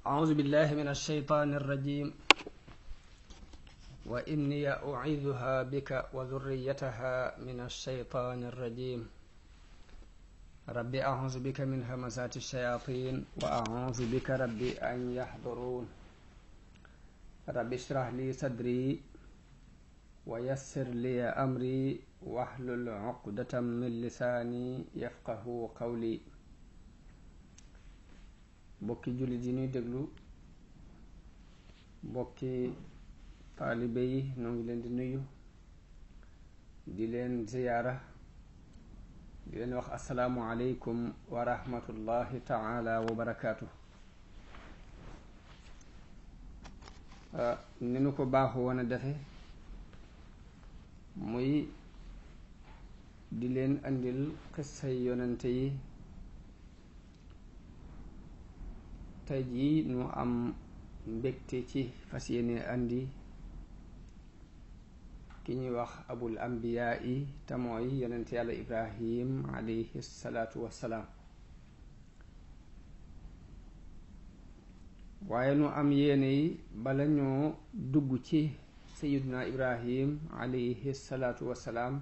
أعوذ بالله من الشيطان الرجيم وإني أعيذها بك وذريتها من الشيطان الرجيم ربي أعوذ بك من همزات الشياطين وأعوذ بك ربي أن يحضرون ربي اشرح لي صدري ويسر لي أمري واحلل عقدة من لساني يفقه قولي bokki jullit yi ñuy déglu bokki taalibe yi noo ngi leen di nuyu di leen ziyaara di leen wax asalaamu aleykum wa rahmatullahi taala wa barakaatu. ni nu ko baaxu woon a defe muy di leen andil xissay yonente yi. tey jii nu am mbégte ci fas yéene andi ki ñuy wax abul ambiyaa yi te mooy yonent yàlla ibrahim alayhi salaatu wassalaam. waaye nu am yéene yi bala ñoo dugg ci sayiduna ibrahim alayhi salaatu wassalaam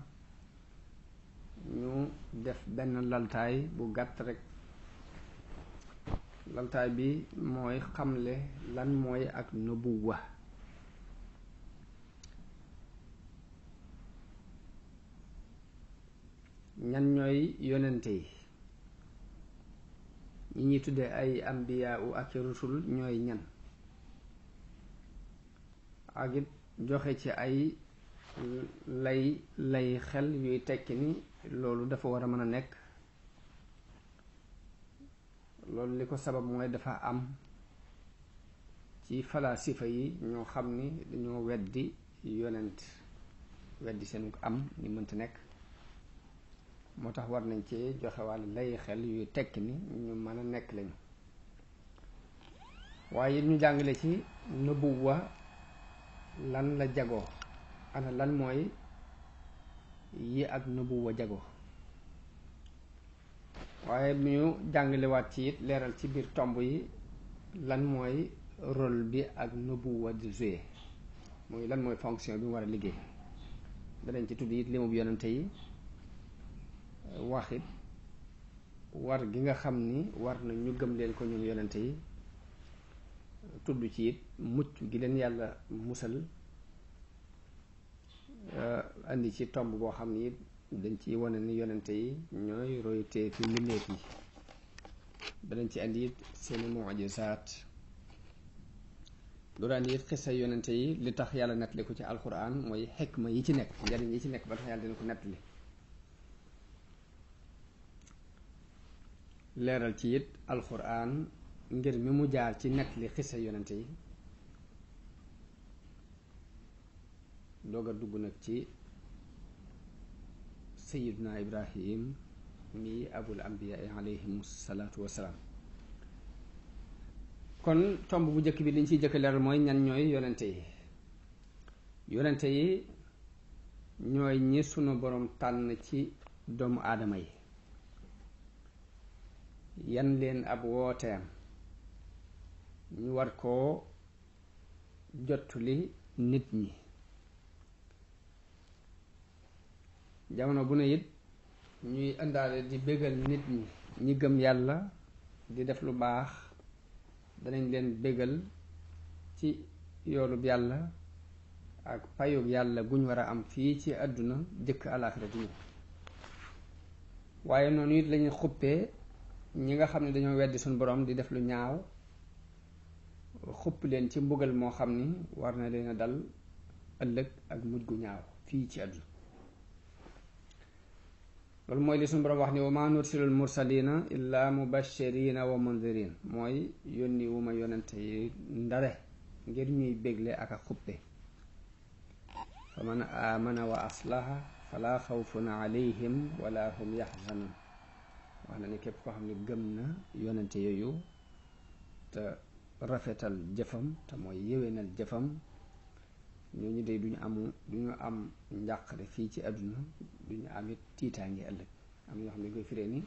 ñu def benn laltaay bu gàtt rekk. laltaay bi mooy xamle lan mooy ak nubuwa. ñan ñooy yonente yi ñi ñuy tudde ay ambiyaa u ak rusul ñooy ñan, ak it joxe ci ay lay xel yuy tekki ni loolu dafa war a mën a nekk. loolu li ko sabab mooy dafa am ci falaasifa yi ñoo xam ni dañoo weddi yonent, weddi seenu am ni mënta nekk. moo tax war nañ ci joxe wàll lay xel yuy tekki ni ñu mën a nekk lañu. waaye ñu jàngale ci nubuwa lan la jagoo, ana lan mooy yi ak nubuwa jagoo. waaye ñu jàngalewaat ci it leeral ci biir tomb yi lan mooy rôle bi ak nubuwa di jouer, mooy lan mooy fonction bi mu war a liggéey. danañ ci tudd it limu bu yonente yi, waxit war gi nga xam ni war na ñu gëm leen ko ñoom yonente yi. tudd ci it mucc gi leen yàlla musal, andi ci tomb boo xam ni it dañ ci wane ni yonente yi ñooy roytee fi mbindeef yi. danañ ci andi it seeni mujizaat. loolu andi it xisa yonente yi li tax yàlla nettali ko ci alquran mooy xikma yi ci nekk, njariñ yi ci nekk ba tax yàlla dina ko nettali. leeral ci it alquran ngir mi mu jaar ci nettali xisa yonente yi. doog a dugg nag ci sayiduna ibrahim mi abul ambiyaa alayhim salaatu wassalaam. kon tomb bu njëkk bi liñ ciy jëkk leeral mooy ñan ñooy yonente yi. yonente yi ñooy ñi sunu boroom tànn ci doomu aadama yi, yan leen ab wooteem ñu war koo jottali nit ñi. jamono bu ne it ñuy indaale di bégal nit ñi, ñi gëm yàlla di def lu baax danañ leen bégal ci yoolub yàlla ak payug yàlla guñ war a am fii ci àdduna jëkk alaaxira di ñëw. waaye noonu it lañuy xuppee ñi nga xam ne dañoo weddi suñu borom di def lu ñaaw, xupp leen ci mbugal moo xam ni war na leen a dal ëllëg ak mujj gu ñaaw fii ci àdduna. loolu mooy li suñu borom wax ni wa ma nursilul mursalina illa mubashirina wa mundirin, mooy yónni wu ma yonente yi ndare ngir ñuy bégle ak a xuppe. fa man amana wa aslaha fala xawfun alayhim wala hum yaxzanun. wax na ni képp koo xam ne gëm na yonente yooyu te rafetal jëfam te mooy yéwénal jëfam, ñooñu de duñu am njàqare fii ci àdduna, duñu am it tiitaange ëllëg. am na ñoo xam ne koy firee ni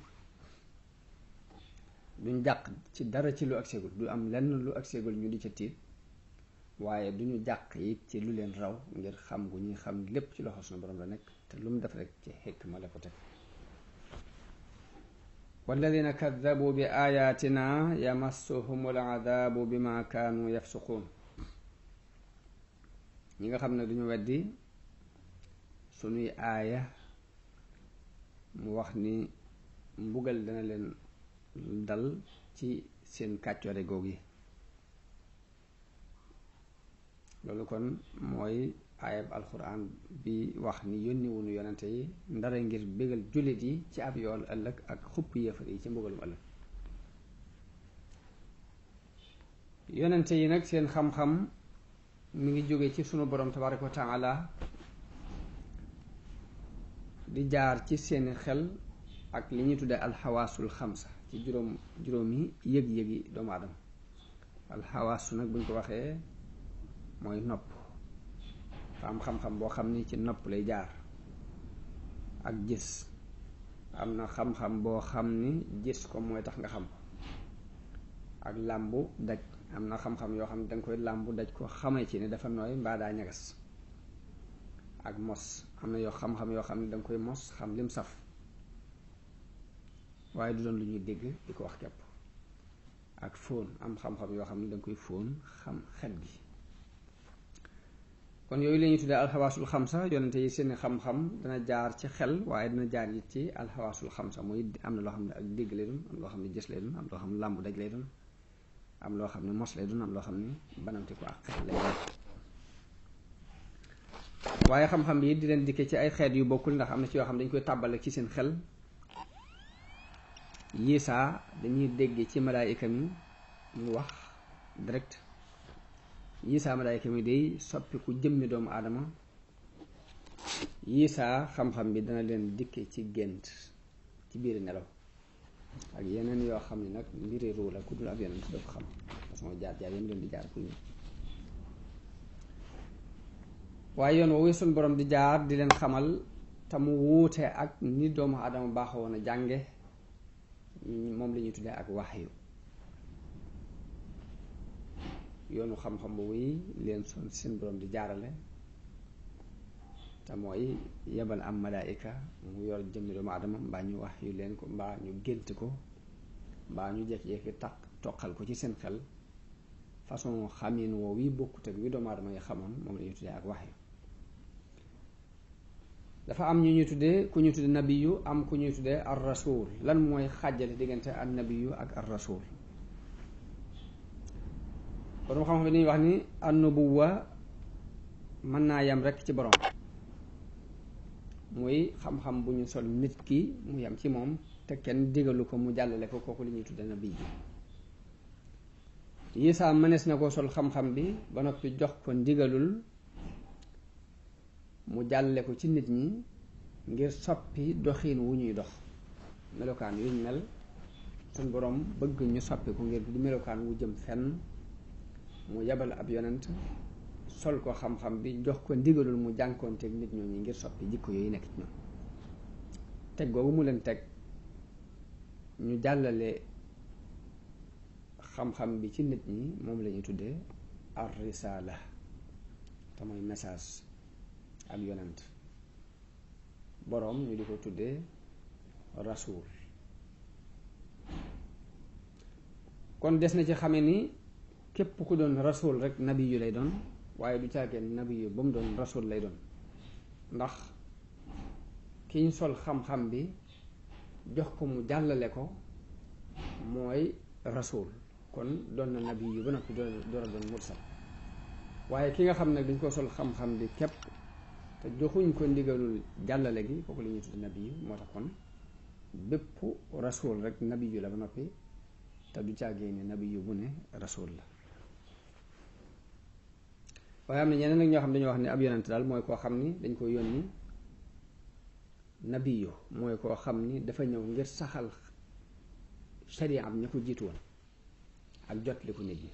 duñ jàq ci dara ci lu agseegul du am lenn lu agseegul ñu di ca tiit waaye duñu jàq it ci lu leen raw ngir xam gu ñuy xam lépp ci loxo suñu borom la nekk te lu mu def rek ci xikma la ko teg walladina kaddabu bi ayatina yamassuhumul adabu bima kaanu yafsuquun ñi nga xam ne duñu weddi sunuy aaya mu wax ni mbugal dana leen dal ci seen kàccoore goog yi loolu kon mooy aayab alxuraan bi wax ni yónni wunu yonente yi ndara ngir bégal jullit yi ci ab yool ëllëg ak xupp yéefar yi ci mbugalum ëllëg yonente yi nag seen xam-xam mi ngi jóge ci sunu borom tabaraka wa taala di jaar ci seeni xel ak li ñuy tudde alxawaasul xamsa ci juróomi yëg-yëgi doomu aadama alxawaasu nag buñ ko waxee mooy nopp am xam-xam boo xam ni ci nopp lay jaar ak gis am na xam-xam boo xam ni gis ko mooy tax nga xam ko ak làmbu daj am na xam-xam yoo xam ne danga koy làmbu daj ko xamee ci ne dafa nooy mbaa daa ñagas ak mos am na yoo xam-xam yoo xam ne danga koy mos xam lim saf waaye du doon lu ñuy dégg di ko wax kepp ak fóon am xam-xam yoo xam ne danga koy fóon xam xet gi kon yooyu la ñuy tuddee alxawaasul xamsa yonente yi seeni xam-xam dana jaar ci xel waaye dana jaar it ci alxawaasul xamsa muy am na loo xam ne ak dégg lay doon am loo xam ne gis lay doon am loo xam ne làmbu daj lay doon am loo xam ne mos lay doon am loo xam ne banamti ko ak xel lay doon waaye xam-xam yi di leen dikkee ci ay xeet yu bokkul ndax am na ci yoo xam ne dañ koy tàbbale ci seen xel yiisaa dañuy dégg ci malaayika mi mu wax direct yiisaa malaayika mi day soppiku jëmmi doomu aadama yiisaa xam-xam bi dana leen dikke ci gént ci biir nelaw ak yeneen yoo xam ne nag mbiri ruu la ku dul ab yeneen dafa xam façon jaar-jaar yam leen di jaar ku ñu waaye yoon woowu suñ borom di jaar di leen xamal te mu wuute ak ni doomu aadama baaxoo woon a jànge moom la ñuy tuddee ak waxyu yoonu xam-xam boobu yi leen son seen borom di jaarale te mooy yebal am malaayika mu yor jëmmi doomu aadama mbaa ñu wax yu leen ko mbaa ñu gént ko mbaa ñu jekki-jekki toqal ko ci seen xel façon xamin woowu yi bokkut ak wi doomu aadama yi xamoon moom la ñuy tuddee ak wax yu dafa am ñu ñuy tuddee ku ñuy tuddee nabiyu am ku ñuy tuddee ar rasul lan mooy xàjjale diggante an nabiyu ak ar rasul borom xam-xam bi dañuy wax ni an nubuwa mën naa yem rekk ci borom muy xam-xam bu ñu sol nit ki mu yem ci moom te kenn digalu ko mu jàllale ko kooku li ñuy tuddee nabiyu Yisaa mënees na ko sol xam-xam bi ba noppi jox ko ndigalul mu jàlle ko ci nit ñi ngir soppi doxiin wu ñuy dox melokaan yuñ mel suñ boroom bëgg ñu soppi ko ngir di melokaan wu jëm fenn mu yebal ab yonent sol ko xam-xam bi jox ko ndigalul mu jànkoonteeg nit ñooñu ngir soppi jikko yooyu nekk ci ñoom teg googu mu leen teg ñu jàllale xam-xam bi ci nit ñi moom la ñuy tuddee ar risala te mooy message ak yonent boroom ñu di ko tuddee rasul kon des na ci xame ni képp ku doon rasul rek nabi yu lay doon waaye du caageen nabi yu ba mu doon rasul lay doon ndax kiñ sol xam-xam bi jox ko mu jàllale ko mooy rasul kon doon na nabi yu ba noppi door a doon mursal waaye ki nga xam ne dañ ko sol xam-xam bi képp te joxuñ ko ndigalul jàllale gi kooku la ñuy tudd nabi yu moo tax kon bépp rasul rek nabi yu la ba noppi te du caagee ne nabi yu bu ne rasul la waaye am na ñeneen nag ñoo xam dañoo wax ne ab yonent daal mooy koo xam ni dañ ko yónni nabi yu mooy koo xam ni dafa ñëw ngir saxal sharia am ña ko jiitu woon ak jot li ko nit ñi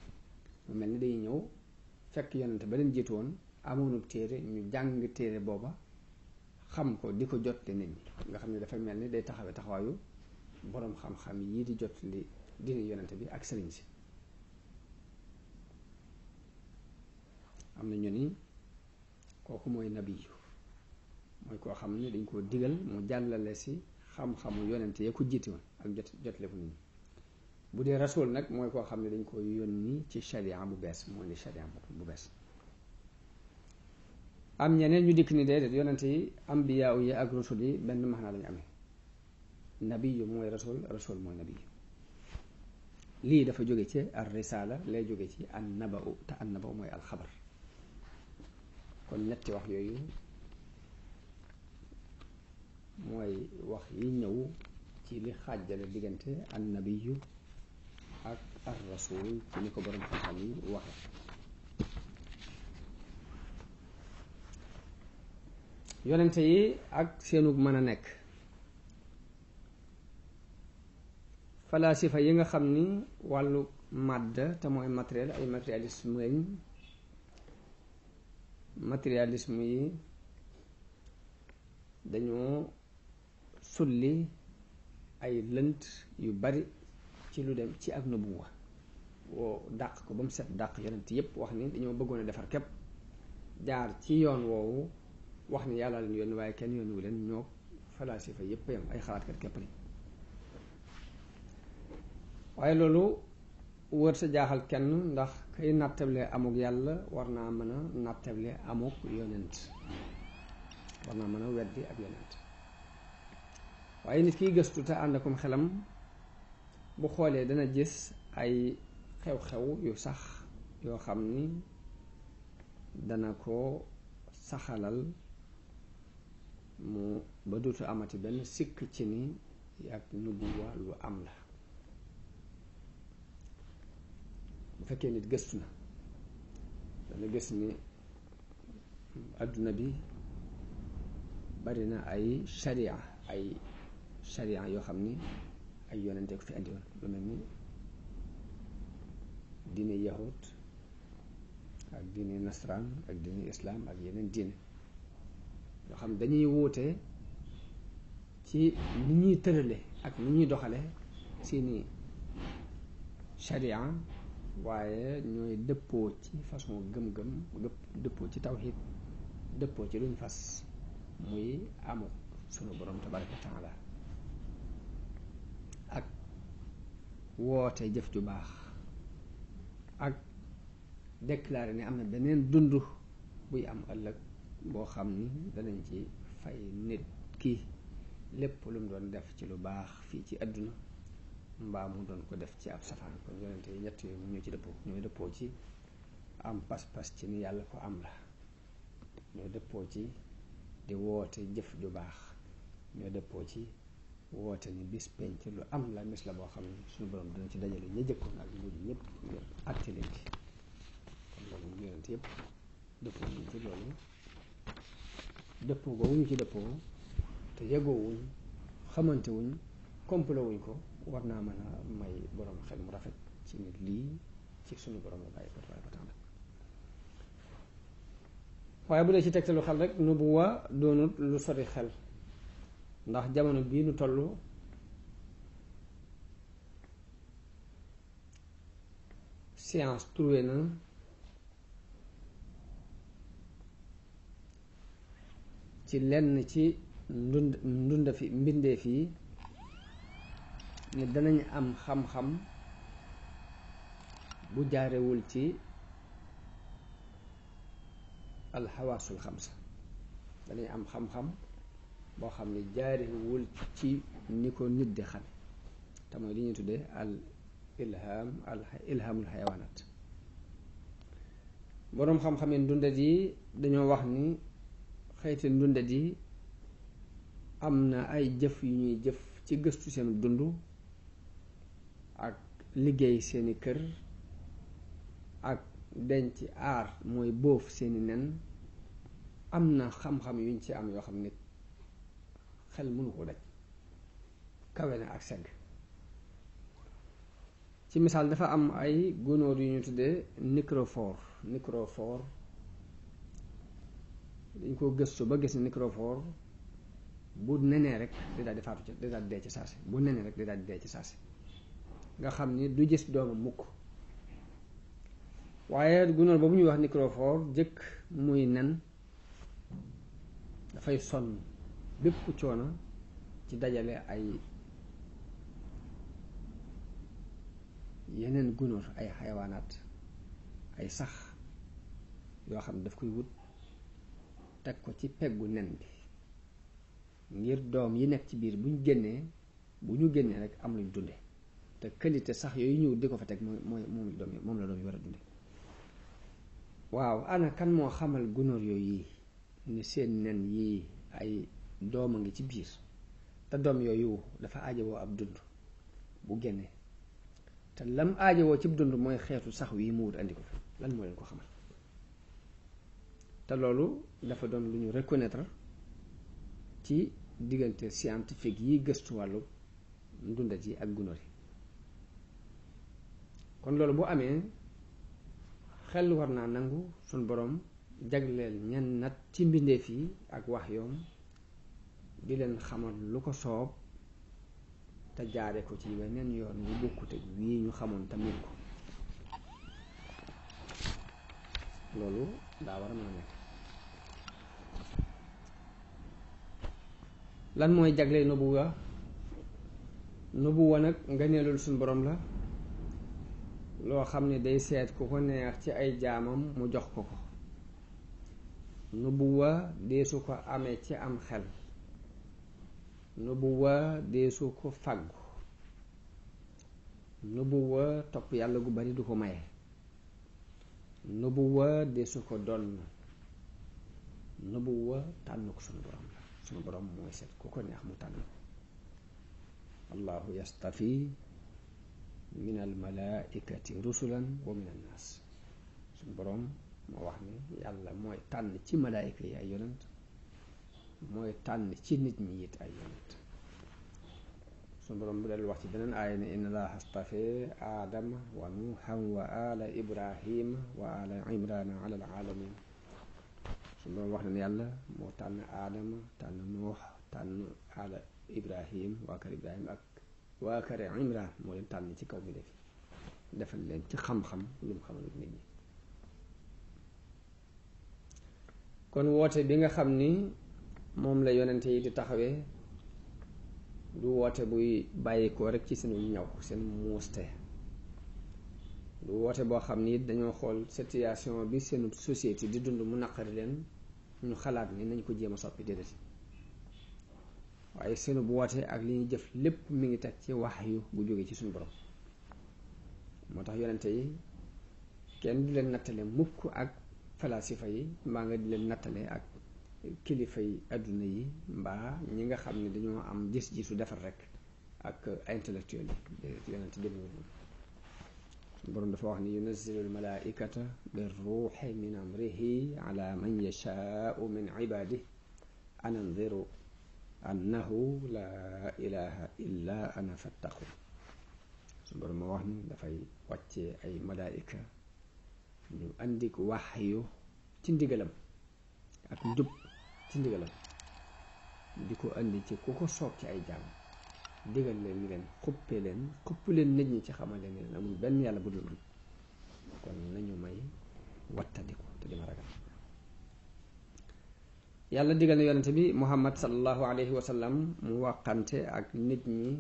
mu mel ni day ñëw fekk yonent ba leen jiitu woon amoonub téere ñu jàng téere booba xam ko di ko jot li nit ñi nga xam ne dafa mel ni day taxawee taxawaayu boroom xam-xam yii di jot li diine yonente bi ak sëriñ si. am na ñu ni kooku mooy nabiyu, mooy koo xam ne dañ koo digal mu jàllale si xam-xamu yonente ya ko jiite woon ak jotle ko nit ñi. bu dee rasul nag mooy koo xam ne dañ ko yónni ci sharia bu bees, moo di sharia bu bees. am ñeneen ñu dikk ni déedéet yonente yi ambiyaa yi ak rasul yi benn maanaa lañu amee. nabiyu mooy rasul, rasul mooy nabiyu. lii dafa jóge ci ar risala, lay jóge ci an naba'u, te an naba'u mooy alxabar. kon ñetti wax yooyu mooy wax yi ñëw ci li xaajale diggante an nabiyu ak ar rasul ci ni ko borom xam-xam yi waxe. yonente yi ak seenug mën a nekk. falaasifa yi nga xam ni wàllu màdd te mooy matériel, ay matérialisme lañ. matérialisme yi dañoo sulli ay lënt yu bari ci lu dem ci ak nubuwa, woo dàq ko ba mu set, dàq yonent yépp, wax ni dañoo bëggoon a defar képp, jaar ci yoon woowu, wax ni yàlla leen yónni waaye kenn yónniwu leen, ñoo falaasifa yépp yam ay xalaatkat képp lañ. waaye loolu wër sa jaaxal kenn, ndax kay nattable amuk yàlla war naa mën a nattable amuk yonent, war naa mën a weddi ak yonent. waaye nit kiy gëstu te ànd akum xelam bu xoolee dana gis ay xew-xew yu sax yoo xam ni dana ko saxalal mu ba dootu amati benn sikk ci ni ak nubuwa lu am la. bu fekkee nit gëstu na dana gis ni adduna bi bari na ay sharia yoo xam ni ay yonente ko fi andi woon, lu mel ni diine yahud ak diine nasraan ak diine islam ak yeneen diine yoo xam dañuy wuute ci ni ñuy tërale ak ni ñuy doxale seeni sharia, waaye ñooy dëppoo ci façon gëm-gëm, dëppoo ci tawxiid, dëppoo ci luñ fas muy amu sunu borom tabaraka wa taala, ak woote jëf ju baax, ak déclaré ne am na beneen dund buy am ëllëg boo xam ni danañ ci fay nit ki lépp lu mu doon def ci lu baax fii ci àdduna mbaa mu doon ko def ci ab safaan. kon yonente yi ñett yooyu ñoo ci dëppoo, ñooy dëppoo ci am pas-pas ci ni yàlla ko am la, ñoo dëppoo ci di woote jëf ju baax, ñoo dëppoo ci woote ni bis penc lu am la, mis la boo xam ne suñu borom dana ci dajale ña jëkkoon ak mujj ñëpp ngir àtte leen ci. kon loolu yonente yëpp dëppoo ñu ci loolu, dëppoo googu ñu ci dëppoo te yeggoowuñ, xamante wuñ, complot wuñ ko, war naa mën a may borom xel mu rafet ci nit lii ci suñu borom la bàyyi ko tabaaraka wa taala. waaye bu dee ci tegtalu xel rek, nubuwa doonut lu sori xel, ndax jamono bii nu toll science trouvé na ci lenn ci ndunda fi mbindeef yi ne danañ am xam-xam bu jaarewul ci alxawaasul xamsa, danañ am xam-xam boo xam ne jaarewul ci ni ko nit di xam, te mooy li ñuy tuddee al ilhaamul xayawaanaat. boroom xam-xam yi ndundat yi dañoo wax ni xeeti ndundat yi am na ay jëf yu ñuy jëf ci gëstu seen dund ak liggéey seeni kër ak denc aar mooy bóof seeni nen, am na xam-xam yuñ ci am yoo xam ne xel mënu ko daj, kawe na ak segg. ci misaal dafa am ay gunóor yu ñu tuddee microphore dañ ko gëstu ba gis ne microphore bu nenee rek day daal di faatu ci, day daal di dee ci saasi, bu nenee rek day daal di dee ci saasi. nga xam ni du gis doomam mukk. waaye gunóor boobu ñuy wax microphore jëkk muy nen dafay sonn bépp coono ci dajale ay yeneen gunóor ay xayawaanaat ay sax yoo xam ne daf koy wut teg ko ci peggu nen bi ngir doom yi nekk ci biir bu ñu génnee rek am luñ dunde te qualité sax yooyu ñëw di ko fa teg moom la doom yi war a dunde. waaw ana kan moo xamal gunóor yooyu ni seen nen yi ay doom a ngi ci biir te doom yooyu dafa aajowoo ab dund bu génnee te lam aajowoo ci dund mooy xeetu sax wi mu wut andi ko fi lan moo leen ko xamal. te loolu dafa doon lu ñu reconnaître ci diggante scientifique yi gëstu wàllu ndundat yi ak gunóor yi. kon loolu bu amee xel war naa nangu suñ boroom jagleel ñenn nat ci mbindeef yi ak wax yoom di leen xamal lu ko soob te jaare ko ci weneen yoon wu bokkute wii ñu xamoon tamit ko. loolu daa war a mën a nekk. lan mooy jagleel nubuwa nag ngëneelul suñ boroom la loo xam ne day seet ku ko neex ci ay jaamam mu jox ko ko. nubuwa deesu ko amee ci am xel, nubuwa deesu ko fàggu, nubuwa topp yàlla gu bari du ko maye, nubuwa deesu ko donn, nubuwa tànn ko sunu borom la. sunu borom mooy seet ku ko neex mu tànn ko. allahu yastafi min al malaikati rusulan wa min annaas. suñu boroom moo wax ni yàlla mooy tànn ci malaayika yi ay yonent, mooy tànn ci nit ñi it ay yonent. suñu boroom bu del wax ci beneen aaya ne inna allaha astafe aadama wa nuuhan wa ala ibrahima wa ala imrana ala al alamin. suñu boroom wax na ne yàlla moo tànn aadama, tànn nuux, tànn ala ibrahim, waa kër ibrahim ak waa kër imran, moo leen tànn ci kaw mi def defal leen ci xam-xam lu mu xamal nit ñi. kon woote bi nga xam ni moom la yonente yi di taxawee du woote buy bàyyikoo rek ci seen ñaw seen muuste, du woote boo xam ni dañoo xool situation bi seen société di dund mu naqari leen ñu xalaat ni nañ ko jéem a soppi déedéet. waaye seenu bu woote ak li ñuy jëf lépp mi ngi teg ci wahyu bu jóge ci suñu borom. moo tax yonente yi kenn du leen nattale mukk ak falasifa yi mbaa nga di leen nattale ak kilifa yi adduna yi mbaa ñi nga xam ne dañoo am gis-gisu defar rek ak intellectuel yi. yonente demewul noonu. suñu borom dafa wax ni yunazzilul malaikata bir ruuhi min amrihi ala man yashaau min ibadihi an anziru annahu laa ilaha illa ana fattaqu. su borom ma wax ni dafay wàccee ay malaayika ñu andi ko waxyu ci ndigalam ak njub ci ndigalam di ko andi ci ku ko soob ci ay jaam, digal leen ni leen xupp leen nit ñi ci xamal leen ne amul benn yàlla bu dul man. kon nañu may wattandiku te dima ragal. yàlla digal na yonente bi muhammad sallallahu alayhi wa sallam mu wàqante ak nit ñi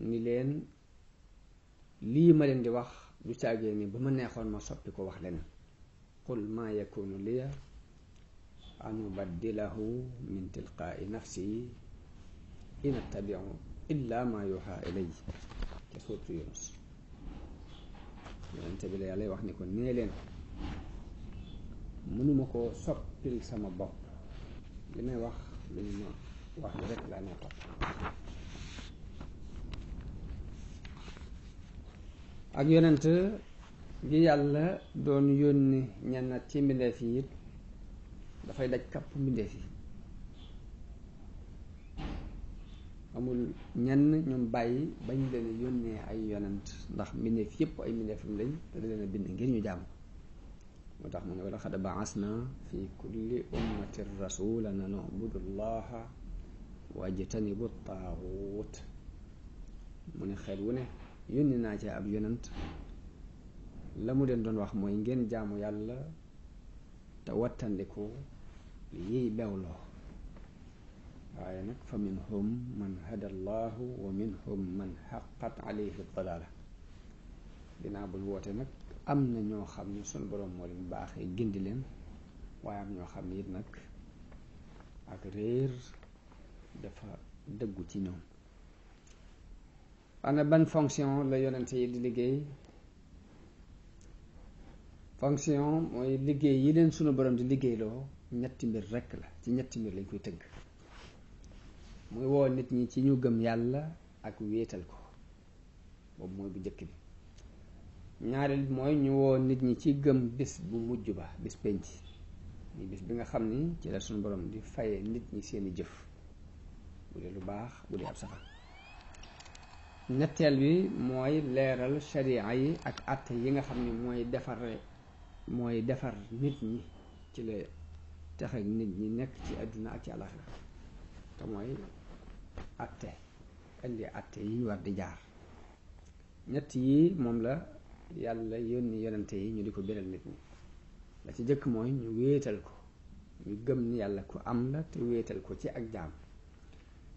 ni leen lii ma leen di wax du caagee ni ba ma neexoon ma soppi ko wax leen. qul ma yakunu liya an ubaddilahu min tilqaai nafsi in attabiu illa ma yuha ilay te suuratu Yunus. yonente bi la yàlla wax ni ko nee leen mënuma ko soppil sama bopp, li may wax lu ñu ma wax ni rek laa ne topp. ak yonent gi yàlla doon yónni ñenn ci mbindeef yi it dafay daj kapp mbindeef yi. amul ñenn ñoom bàyyi bañ leen yónnee ay yonent ndax mbindeef yépp ay mbindeefam lañ te da leen a bind ngir ñu jaamu. moo tax mu ne wa laqad ba'asna fi kulli ummatin rasulan an u'budu llaha wajtanibu ttaaguut. mu ne xeet wu ne yónni naa ci ab yonent la mu leen doon wax mooy ngeen jaamu yàlla te wattandiku li yiy bewloo waaye nag fa minhum man hada allahu wa minhum man xaqat alayhi dalaala dinaa buñ woote nag am na ñoo xam ne sunu boroom moo leen baaxee gindi leen waaye am ñoo xam ne it nag ak réer dafa dëggu ci ñoom. ana ban fonction la yonente yi di liggéey? fonction mooy liggéey yi leen sunu boroom di liggéeyloo ñetti mbir rekk la, ci ñetti mbir lañ koy tëgg. muy woo nit ñi ci ñu gëm yàlla ak wéetal ko, boobu mooy bu njëkk bi. ñaareel bi mooy ñu woo nit ñi ci gëm bis bu mujj ba, bis penc ni bis bi nga xam ni ci la sunu borom di faye nit ñi seeni jëf, bu dee lu baax bu dee ab safar. ñetteel bi mooy leeral sharia yi ak àtte yi nga xam ni mooy defar nit ñi, ci la tax ak nit ñi nekk ci àdduna ak ci àllaxira, te mooy àtte, indi àtte yi ñu war di jaar. ñett yi moom la yàlla yónni yonente yi ñu di ko biral nit ñi. la ci jëkk mooy ñu wéetal ko, ñu gëm ni yàlla ku am la te wéetal ko ci ak jaam.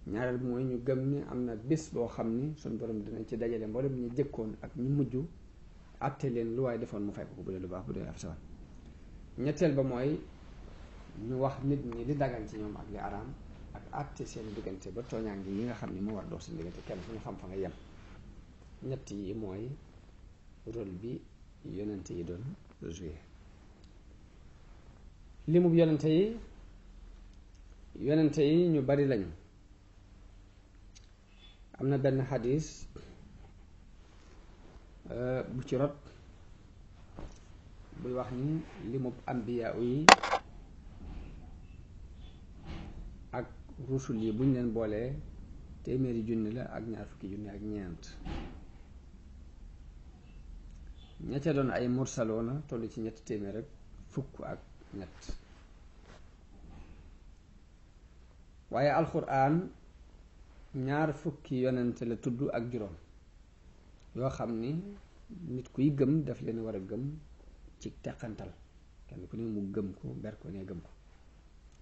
ñaareel bi mooy ñu gëm ni am na bis boo xam ni suñ borom dina ci dajale mboolem ñu jëkkoon ak ñu mujj àtte leen lu waaye defoon mu fay ko bu dee lu baax bu dee ab sawar. ñetteel ba mooy ñu wax nit ñi li dagan ci ñoom ak li araam, ak àtte seen diggante ba tooñaange yi nga xam ni moo war dox seen diggante kenn fu ñu xam fa nga yem. ñett yi mooy rôle bi yonente yi doon joué. limub yonente yi ñu bari lañu. am na benn xadis bu ci rot buy wax ni limub ambiya yi ak rusul yi buñ leen boolee téeméeri junni la ak ñaar fukki junni ak ñeent. ña ca doon ay mursaloona toll ci ñetti téeméer rek fukk ak ñett. waaye alxuraan ñaar fukki yonente la tudd ak juróom yoo xam ni nit kuy gëm daf leen war a gëm ci teqantal, kenn ku ne mu gëm ko ber ko ne gëm ko.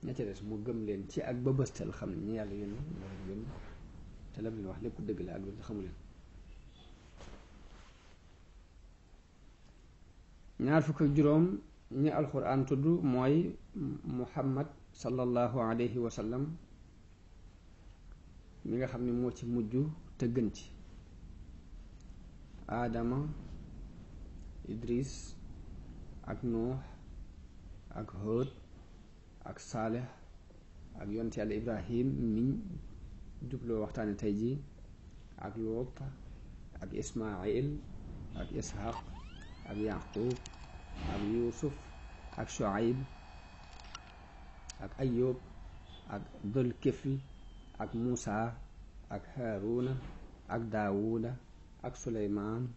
ña ca des mu gëm leen ci ak ba bëstal xam ne ñu yàlla yónni moo leen yónni te lam leen wax lépp dëgg la ak lu xamu leen. ñaar fukk ak juróom ñi alxuraan tudd mooy muhammad sallallahu alayhi wa sallam mi nga xam ne moo ci mujj te gën ci. aadama, idris ak nuux ak hóot ak saaleh ak yonent yàlla ibrahim miñ jubloo waxtaane tey ji, ak luut ak ismail ak ishaq ak yaqub ak yusuf ak shuaib ak ayub ak dul kifl ak muusa ak haaruna ak daawuda ak suleymaan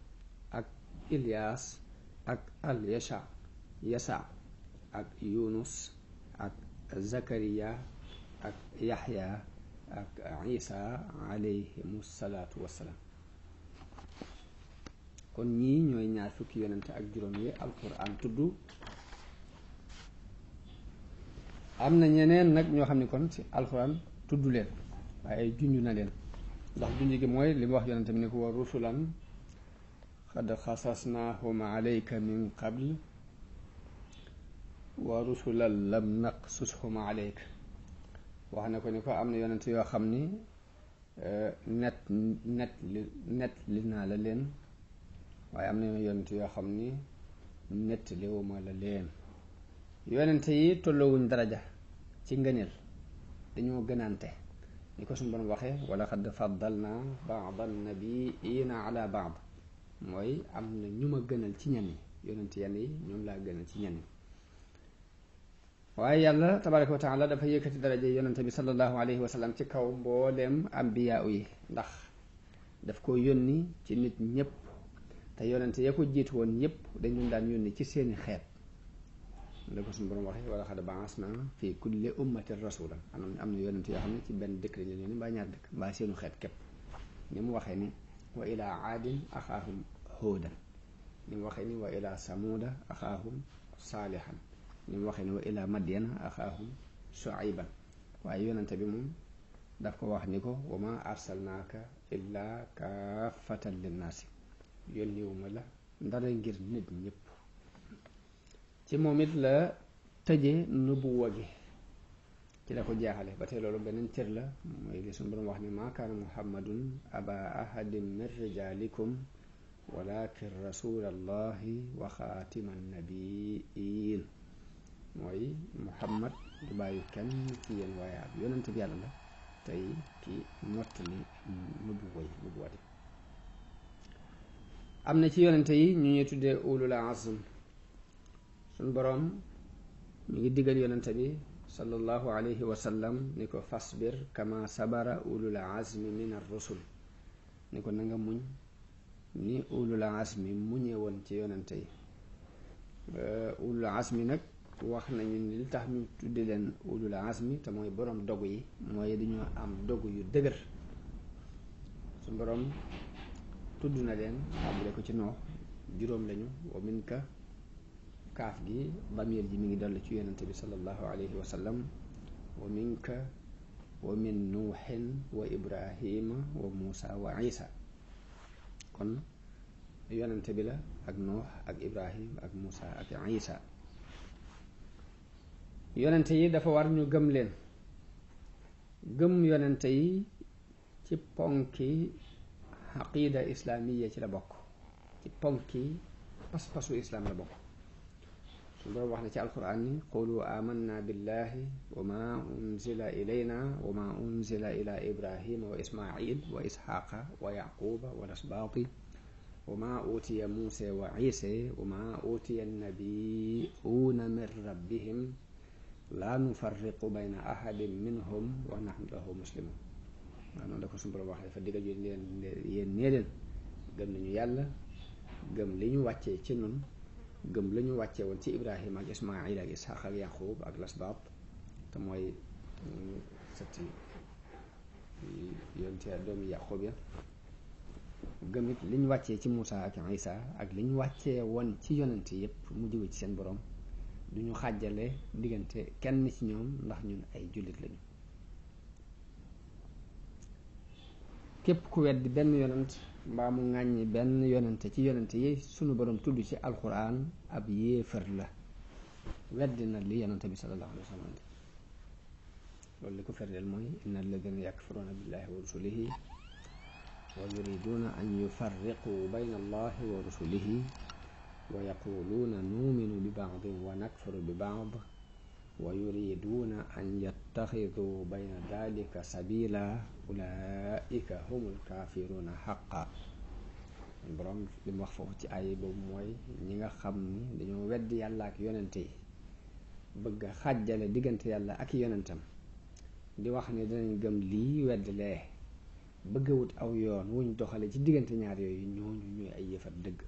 ak ilyaas ak al yasa ak yunus ak zakariya ak yaxya ak isa alayhimu salaatu wassalaam. kon ñii ñooy ñaar fukki yonente ak juróom yi alquran tudd. am na ñeneen nag ñoo xam ne kon ci alquran tudd leen waaye junj na leen, ndax junj gi mooy li mu wax yonente bi ne ko wa rusulan qad xasasnaahum alayka min qabl wa rusulan lam naqsushum alayka. wax na ko ni ko am na yonente yoo xam ni net li naa la leen, waaye am na yonente yoo xam ni nett liwuma la leen. yonente yi tolloowuñ daraja ci ngëneel, dañoo gënante ni ko suñu borom waxee wala xad faddalna ba'da nabiyina ala ba'd, mooy am na ñu ma gënal ci ñenn ñi, yonente yenn yi ñoom laa gënal ci ñenn ñi. waaye yàlla tabaraka wa taala dafa yëkkati daraja yonente bi sallallahu alayhi wa sallam ci kaw mbooleem ambiya yi, ndax daf ko yónni ci nit ñëpp, te yonente ya ko jiitu woon ñëpp dañ leen daan yónni ci seeni xeet. la ko suñu borom waxee wala xad ba'asna fi kulli ummatin rasulan, am na yonente yoo xam ne ci benn dëkk lañ leen yónni mbaa ñaar dëkk mbaa seenu xeet képp, ni mu waxee ni wa ila aadin axaahum huudan ni mu waxee ni wa ila samuuda axaahum saalihan ni mu waxee ni wa ila madyana axaahum shuayban waaye yonente bi moom daf ko wax ni ko wa ma arsalnaaka illaa kaafatan linnaasi yónniwuma la ndara ngir nit ñëpp ci moom it la tëje nubuwa gi ci la ko jeexale ba tey loolu beneen cër la mooy li suñu borom wax ni maa kaana muhammadun aba ahadin min rijalikum walakin rasulallahi wa xaatima nabiin mooy muhammad du bàyyi kenn ci yéen waaye ab yonent bi yàlla la tey ki mottali nubuwati am na ci yonente yi ñu ñuy tuddee ulul azm suñ boroom mi ngi digal yonente bi sallallahu alayhi wa sallam ni ko fasbir kama sabara ulul azmi min ar-rusul ni ko na nga muñ ni ulul azmi muñe woon ci yonente yi ulul azmi nag wax nañu ni li tax ñu tudde leen ulul azmi te mooy boroom dogu yi mooy dañoo am dogu yu dëgër suñ boroom tudd na leen tàmbale ko ci noox juróom lañu wa minka kaaf gi damir ji mi ngi dolli ci yonente bi sallallahu alayhi wa sallam wa minka wa min nuuxin wa ibrahima wa muusa wa isa kon yonente bi la ak noox ak ibrahim ak muusa ak isa yonente yi dafa war ñu gëm leen gëm yonente yi ci ponki aqida islaamiya ci la bokk ci ponki pas-pasu islaam la bokk suñu boroom wax na ci alquran ni qulu amanna billahi wa ma unzila ilayna wa ma unzila ila ibrahima wa ismail wa isxaqa wa yaquba wa lasbaati wa ma utiya muusa wa isa wa ma utiya annabiyuuna min rabbihim la nufarriqu bayna ahadin minhum wa nahnu lahu muslimun waaw noonu la ko suñu boroom wax dafa diggal yu leen yéen nee leen gëm nañu yàlla gëm li ñu wàccee ci nun gëm la ñu wàccee woon ci ibrahima ak ismail ak ishaq ak yaqub ak lasbaat te mooy sëtti yonte doomi yaqub ya gëm it li ñu wàccee ci muusa ak isa ak li ñu wàccee woon ci yonente yépp mu jóge ci seen boroom du ñu xàjjale diggante kenn ci ñoom ndax ñun ay jullit lañu képp ku weddi benn yonent mbaa mu ŋàññi benn yonente ci yonente yi sunu borom tudd ci alquran ab yéefar la weddi na li yonente bi sallallahu alayhi wa sallam loolu li ko ferdeel mooy inna alladina yakfuruna billahi wa rusulihi wa yuriduna an yufarriqu bayna allahi wa rusulihi wa yaquluuna nuuminu bi baadin wa nakfuru bi baad wa yuriduuna an yattaxiduu bayna dalika sabila ulaika humul kaafiruuna xaqa boroom li mu wax foofu ci ay boobu mooy ñi nga xam ni dañoo weddi yàlla ak yonente yi bëgg a xàjjale diggante yàlla ak yonentam di wax ne dinañ gëm lii wedd lee bëgg a wut aw yoon wuñ doxale ci diggante ñaar yooyu ñooñu ñuy ay yëfat dëgg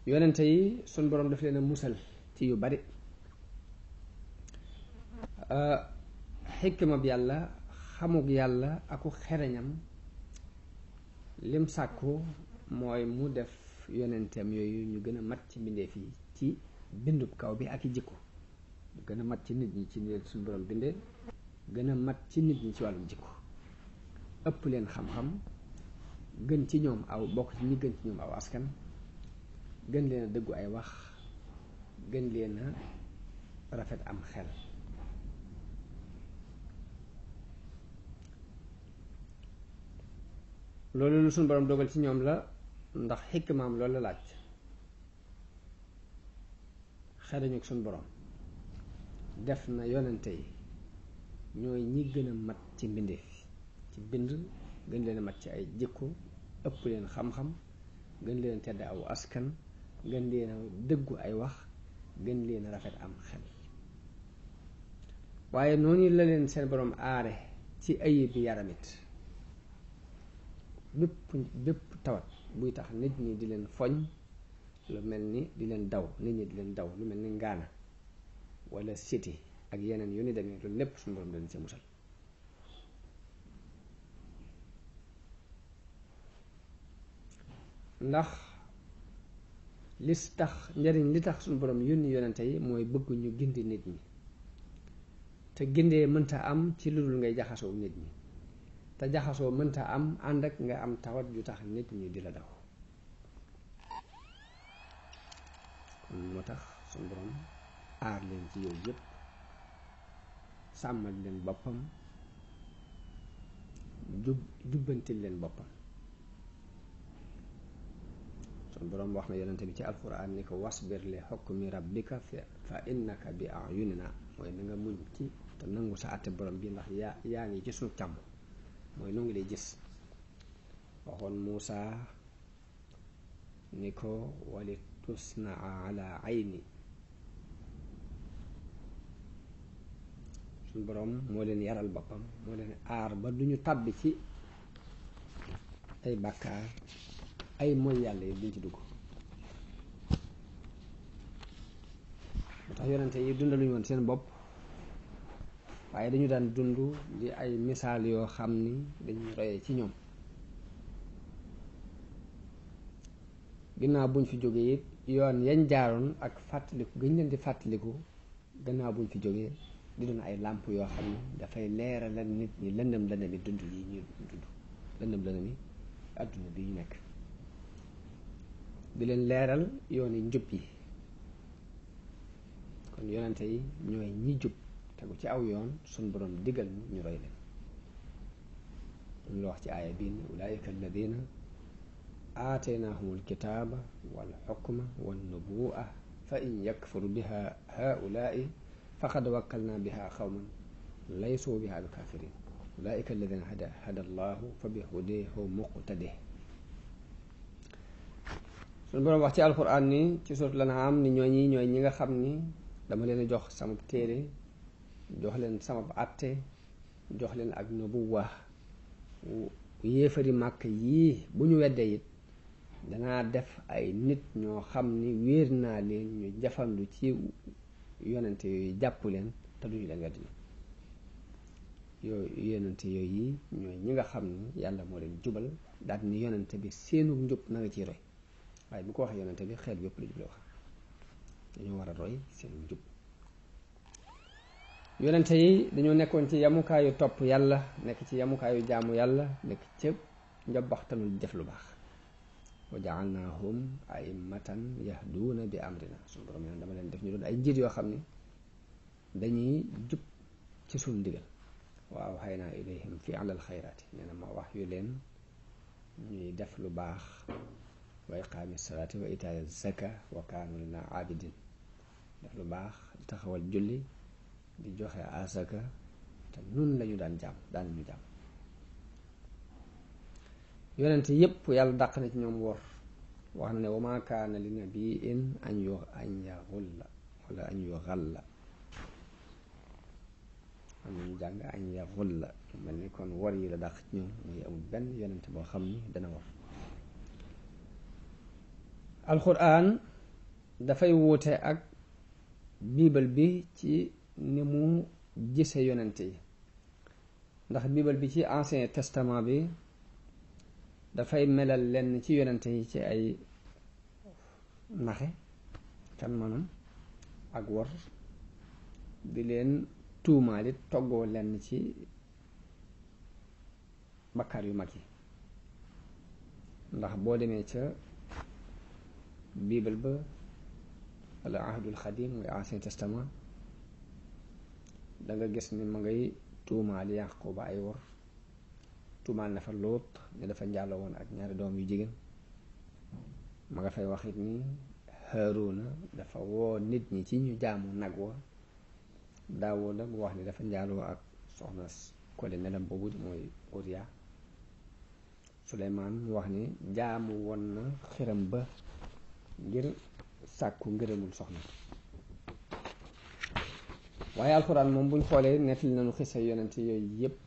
yonente yi suñ boroom daf leen a musal ci yu bari xikma bi yàlla xamug yàlla aku xereñam lim sàkku mooy mu def yonenteem yooyu ñu gën a mat ci mbindeef yi ci bindub kaw bi ak i jikko gën a mat ci nit ñi ci suñu borom bindee gën a mat ci nit ñi ci wàllum jikko ëpp leen xam-xam gën ci ñoom aw bokk ci ñi gën ci ñoom aw askan gën leen a dëggu ay wax gën leen a rafet am xel loolu lu suñu borom dogal ci ñoom la ndax xikmaam loolu la laaj xereñu suñu borom def na yonente yi ñooy ñi gën a mat ci mbindeef ci bind gën leen a mat ci ay jikko ëpp leen xam-xam gën leen tedd aw askan gën leen a dëggu ay wax gën leen a rafet am xel waaye noonu la leen seen borom aare ci ayib bi yaramit bépp tawat buy tax nit ñi di leen foñ lu mel ni di leen daw nit ñi di leen daw lu mel ni ngaana wala siti ak yeneen yu ni demee loolu lépp suñu borom leen ci musal ndax njariñ li tax suñu borom yónni yonente yi mooy bëgg ñu gindi nit ñi te gindee mënta am ci lu dul ngay jaxasoo nit ñi te jaxasoo mënta am ànd ak nga am tawat ju tax nit ñi di la daw kon moo tax suñu borom aar leen ci yooyu yépp sàmmal leen boppam jubbantil leen boppam suñu borom wax na yonente bi ci alquran ni ko wasbir li hukmi rabbika fa innaka bi a'yunina mooy na nga muñ ci te nangu sa àtte borom bi ndax yaa ngi ci suñu càmm mooy nu ngi lay gis waxoon Muusa ni ko wali tusnaa ala ayni suñu borom moo leen yaral boppam moo leen aar ba duñu tàbbi ci ay bàkkaar ay mooy yàlla yi duñ ci dugg moo tax yonente yi dundaluñu woon seen bopp waaye dañu daan dund di ay misaal yoo xam ni dañuy royee ci ñoom ginnaaw buñ fi jógee it yoon yañ jaaroon ak fàttaliku gëñ leen di fàttaliku gannaaw buñ fi jógee di doon ay làmp yoo xam ne dafay leeralal nit ñi lëndëm lëndëmi dund yi ñu dund lëndëm lëndëmi àdduna bi ñu nekk di leen leeral yoon yi njub yi kon yonente yi ñooy ñi jub tegu ci aw yoon suñ borom digal ñu roy leen ñu la wax ci aaya bii ni ulaika alladina aataynahumul kitaaba wal xukma wan nubuwa fa in yakfur biha haulaai faqad wakkalna biha qawman laysu biha bi kafirin ulaika alladina hada allahu fa bi hudahu muqtadih suñu boroom wax ci alquran ni ci suuratul An'aam ni ñooy ñi nga xam ni dama leen jox sama téere jox leen sama àtte jox leen ak nubuwa yéefari màkk yii bu ñu weddee it danaa def ay nit ñoo xam ni wéer naa leen ñu jafandu ci yonente yooyu jàpp leen te duñu leen weddi yooyu yonente yooyu ñooy ñi nga xam ni yàlla moo leen jubal daal ni yonente bi seenu njub na nga ciy roy waaye bu ko waxee yonente bi xeet yépp la jubale wax dañoo war a roy seenu njub yonente yi dañoo nekkoon ci yamukaayu topp yàlla nekk ci yamukaayu jaamu yàlla nekk ci njabaxtanul def lu baax wa ja'alnaahum a'immatan yahduuna bi amrina suñu borom yi dama leen def ñu doon ay njiit yoo xam ne dañuy jub ci suñu ndigal wa awhaynaa ilayhim fi'lal xayraati nee na ma wax yu leen ñuy def lu baax wa iqaami salaati wa itaa'i zaka wa kaanu lanaa aabidin def lu baax di taxawal julli di joxe asaka te nun lañu daan ñu jaam yonente yépp yàlla dàq na ci ñoom wor wax na ne wa maa kaana li nabiin an yaxulla wala an yuxalla am nañu jàng an yaxulla mel ni kon wor yi la dàq ci ñoom muy amul benn yonente boo xam ni dana wor alquran dafay wuute ak biibal bi ci ni mu gise yonente yi ndax biibal bi ci ancien testament bi dafay melal lenn ci yonente yi ci ay naxe kan manam ak wor di leen tuumaalit toggoo lenn ci bakkaar yu mag yi ndax boo demee ca biibal ba wala ahdul xadim muy ancien testament da nga gis ni ma ngay tuumaal Yaquba ay wor tuumaal na fa Lóot ne dafa njaaloo woon ak ñaari doom yu jigéen ma nga fay wax it ni Haaruna dafa woo nit ñi ci ñu jaamu nag wa Daawuda mu wax ni dafa njaaloo ak soxna kole nelam boobu mooy Uriya Suleymaan mu wax ni jaamu woon na xiram ba ngir sàkku ngërëmul soxna waaye alxuraan moom buñ xoolee nettali nañu xisa yonent yooyu yépp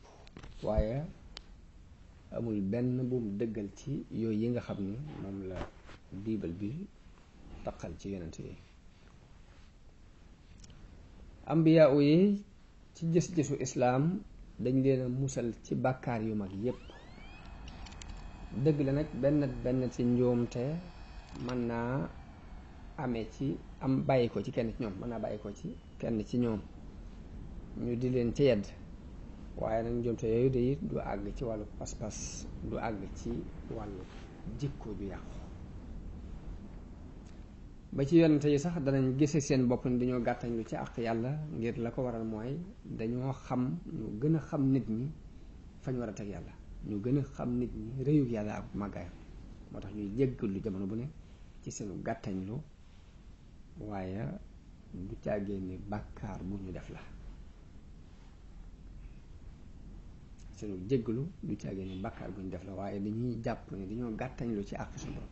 waaye amul benn bu mu dëggal ci yooyu yi nga xam ni moom la biibal bi taqal ci yonent yooyu ambiya yi ci gis-gisu islaam dañ leen a musal ci bàkkaar yu mag yépp dëgg la nag benn ci njuumte mën naa amee ci am bàyyi ko ci kenn ci ñoom mën naa bàyyi ko ci kenn ci ñoom ñu di leen ci yedd waaye nag njuumte yooyu de du àgg ci wàllu pas-pas du àgg ci wàllu jikko ju yàqu ba ci yonente yi sax danañ gise seen bopp ni dañoo gàttañ lu ci àq yàlla ngir la ko waral mooy dañoo xam ñu gën a xam nit ñi fañ war a teg yàlla ñu gën a xam nit ñi réyug yàlla ak màggaayam moo tax ñuy jéggalu jamono bu ne ci seenu gàttañ lu waaye du càggee ni bàkkaar bu ñu def la seenu jéggalu du càggee ni bàkkaar bu ñu def la waaye dañuy jàpp ni dañoo gàttañ lu ci àq suñu borom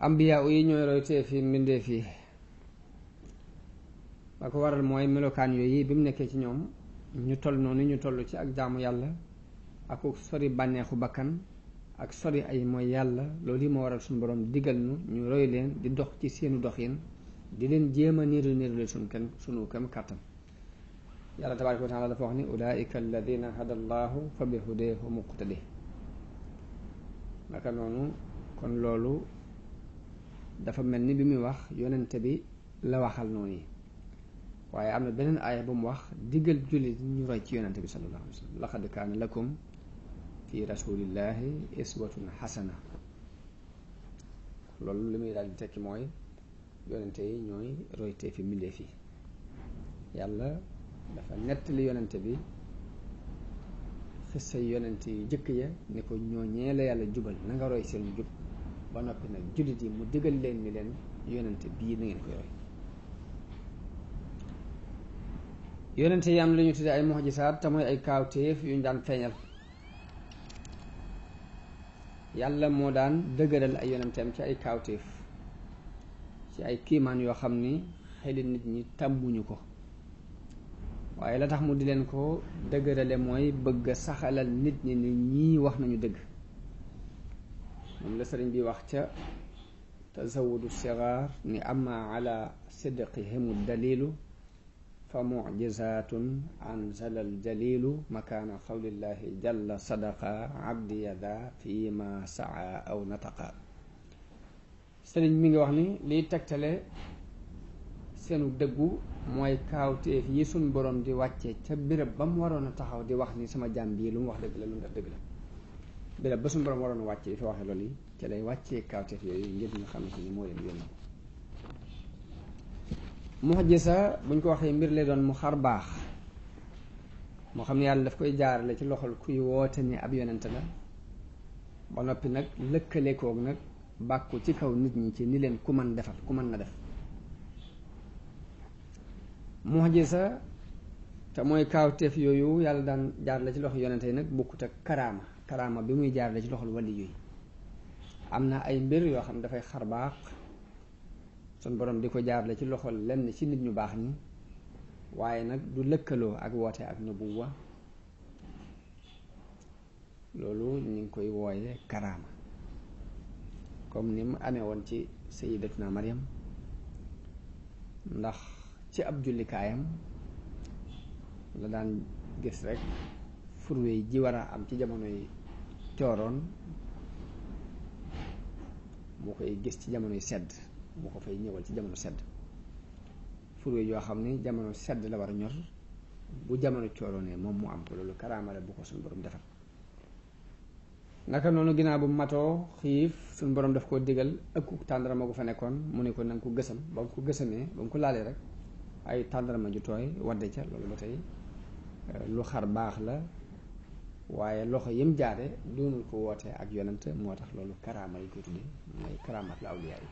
ambiya yi ñooy roytee fi mbindee fii ba ko waral mooy melokaan yooyu bi mu nekkee ci ñoom ñu toll noonu ñu toll ci ak jaamu yàlla ak sori bànneexu bakkan ak sori ay mooy yàlla loolu yi moo waral suñu borom digal ñu roy leen di dox ci seenu doxin di leen jéem a niiru leen sunu kem kàttan yàlla tabaaraka wa taala dafa wax ni ulaika alladina hada allahu fa bi hudeehu muqtadi naka noonu kon loolu dafa mel ni bi muy wax yonente bi la waxal noonu yi waaye am na beneen aaya bu mu wax diggal jullit ñu roy ci yonente bi sallallahu alayhi wa sallam laqad kaana lakum fi rasulillahi iswatun xasana loolu li muy daal di tekki mooy yonente yi ñooy roytee fi mbindee fi yàlla dafa nettali yonente bi xissa yonente yu jëkk ya ni ko ñooñee la yàlla jubal na nga roy seen jub ba noppi nag jullit yi mu digal leen ni leen yonente bii na ngeen koy roy yonente yi am la ñu tuddee ay mu'jisaat te mooy ay kaawteef yu ñu daan feeñal yàlla moo daan dëgëral ay yonenteem ci ay kaawteef ci ay kiimaan yoo xam ni xeli nit ñi tàmmuñu ko waaye la tax mu di leen ko dëgërale mooy bëgg a saxalal nit ñi ni ñii wax nañu dëgg moom la sëriñ bi wax ca tazawudu sigaar ni amma ala sidqihimu dalilu fa mucjizatun anzala aljalilu makaana qawlillahi jalla sadaqa abdi yada fi ma saa aw nataqa sëriñ mi ngi wax ni liy tegtale seenu dëggu mooy kaawteef yi suñ borom di wàcce ca béréb ba mu waroon a taxaw di wax ni sama jaam bii lu mu wax dëgg la lu mu def dëgg la béréb ba suñ borom waroon a wàcce di fa waxee loolu yi ca lay wàccee kaawteef yooyu ngir ñu xam ne moo leen yónni mu'jiza buñ ko waxee mbir lay doon mu xar baax moo xam ne yàlla daf koy jaarale ci loxol kuy woote ni ab yonent la ba noppi nag lëkkale koog nag bàkku ci kaw nit ñi ci ni leen ku mën defal ku mën na def mu'jiza te mooy kaawteef yooyu yàlla daan jaarale ci loxo yonent yi nag bokkut ak karaama bi muy jaarale ci loxol wali yooyu am na ay mbir yoo xam ne dafay xar baax sun borom di ko jaarale ci loxol lenn ci nit ñu baax ñi waaye nag du lëkkaloo ak woote ak nubuwa loolu ñu ngi koy wooye karaama comme ni mu amee woon ci sayyidatuna Maryam ndax ci ab jullikaayam la daan gis rek furwe ji war a am ci jamonoy cooroon moo koy gis ci jamonoy sedd moo ko fay ñëwal ci jamono sedd furwe yoo xam ni jamono sedd la war a ñor bu jamono cooroonee moom mu am ko loolu karaama la bu ko suñu borom defal naka noonu ginnaaw bu matoo xiif suñu borom daf koo digal ëkku tàndarama gu fa nekkoon mu ne ko nanga ko gësam ba mu ko gësamee ba mu ko laalee rek ay tàndarama ju tooy wadde ca loolu ba tey lu xar baax la waaye loxo yim jaare doonul ko wootee ak yonent moo tax loolu karaama yi koy tudde mooy karaamat la awliyaa yi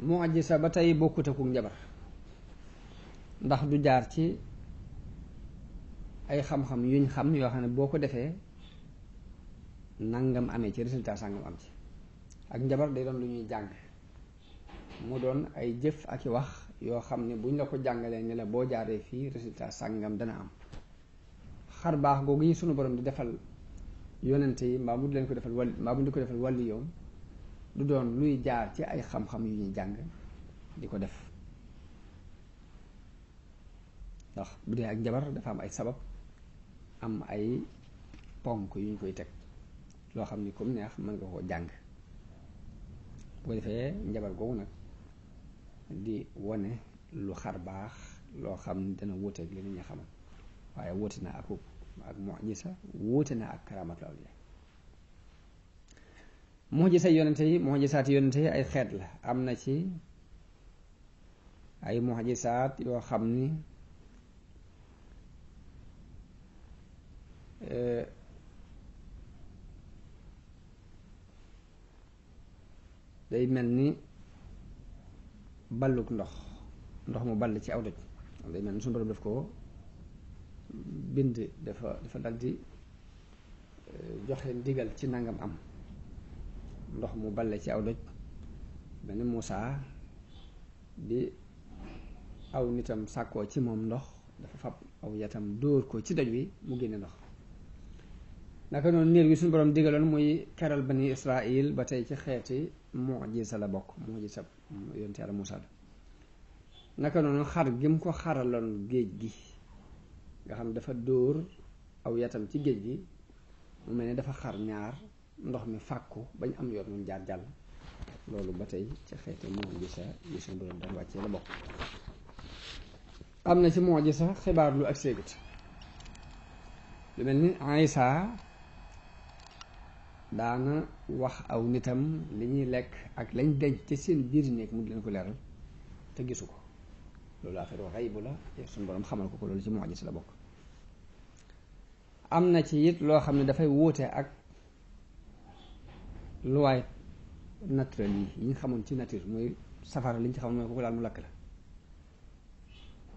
mu'jiza ba tey bokkut ak njabar ndax du jaar ci ay xam-xam yuñ xam yoo xam ne boo ko defee nangam amee ci résultat sàngam am ci. ak njabar day doon lu ñuy jàng mu doon ay jëf ak i wax yoo xam ne buñ la ko jàngalee ne la boo jaaree fii résultat sàngam dana am. xar baax googu yi sunu borom di defal yonente yi mbaa mu di leen ko defal wàll mbaa mu di ko defal wàlli yoom du doon luy jaar ci ay xam-xam yu ñuy jàng di ko def. ndax bu dee ak njabar dafa am ay sabab am ay ponk yu ñu koy teg loo xam ni comme neex mën nga koo jàng bu ko defee njabar googu nag di wone lu xar baax loo xam ni dana wuuteeg li nit ñi xamal waaye wuute na ak mu'jiza wuute na ak karaamatul awliya. mu'jiza yonente yi mu'jizaati yonente yi ay xeet la am na ci ay mu'jizaat yoo xam ni day mel ni balluk ndox mu ball ci aw doj day mel ni suñu borom daf ko bind dafa daldi joxe ndigal ci nangam am ndox mu balle ci aw doj mel ni Muusaa di aw nitam sàkkoo ci moom ndox dafa fab aw yatam dóor ko ci doj wi mu génne ndox. naka noonu niir bi suñu borom digaloon muy keral bani Israil ba tey ci xeeti mu'jiza la bokk mu'jiza yonent Yàlla Muusaa la. naka noonu xar gi mu ko xaraloon géej gi nga xam dafa dóor aw yatam ci géej gi mu mel ni dafa xar ñaar ndox mi fàkku bañ am yoon mu jaar jàll loolu ba tey ci xeeti mu'jiza yi suñu borom daan wàccee la bokk. am na ci mu'jiza xibaar lu ak séegut lu mel ni Isaa daana wax aw nitam li ñuy lekk ak lañ denc ci seen biir néeg mu di leen ko leeral te gisu ko loolu affaire wax xaybu la suñu borom xamal ko loolu ci mu'jiza la bokk. am na ci it loo xam ne dafay wuute ak luwaay naturel yi ñu xamoon ci nature muy safara li ñu ci xamoon mooy ko laal mu lakk la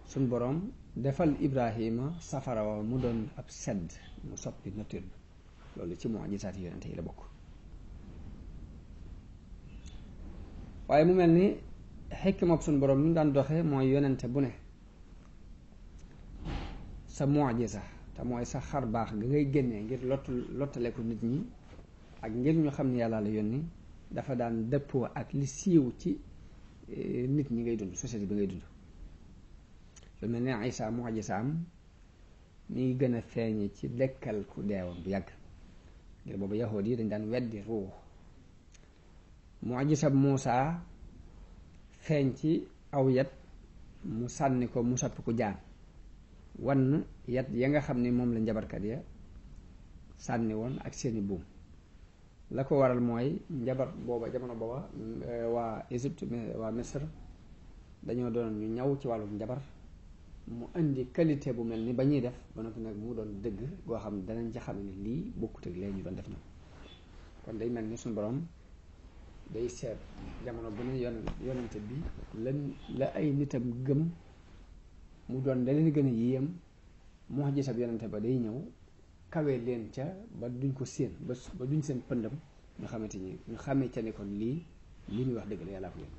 suñu borom defal Ibrahima safara wa mu doon ab sedd mu soppi nature bi loolu ci mu'jizaat yonente yi la bokk. waaye mu mel ni xikma suñu borom lu mu daan doxee mooy yonente bu ne sa mu'jiza te mooy sa xar baax nga ngay génnee ngir lottale ko nit ñi ak ngir ñu xam ne yàlla la yónni dafa daan dëppoo ak li siiw ci nit ñi ngay dund société bi ngay dund. lu mel ne Isaa mu'jizaam mi ngi gën a feeñe ci dekkal ku deewoon bu yàgg ngir boobu yahuud yi dañ daan weddi ruux. mu'jizaam Muusaa feeñ ci aw yat mu sànni ko mu soppi ko jaan wan yat ya nga xam ni moom la njabarkat ya sànni woon ak seeni buum. la ko waral mooy njabar booba jamono booba waa Égypte waa Misr dañoo doon ñu ñaw ci wàllu njabar mu indi qualité bu mel ni ba ñuy def ba noppi nag mu doon dëgg goo xam ne danañ ci xam ne lii bokkut ak lee ñu doon def ñoom. kon day mel ni suñu borom day seet jamono bu ne yonente bi la ay nitam gëm mu doon da leen gën a yéem mu'jiza bi yonente ba day ñëw kawee leen ca ba duñ ko séen ba duñ seen pëndam ñu xamee ca ne kon lii muy wax dëgg la yàllaa ko yéen.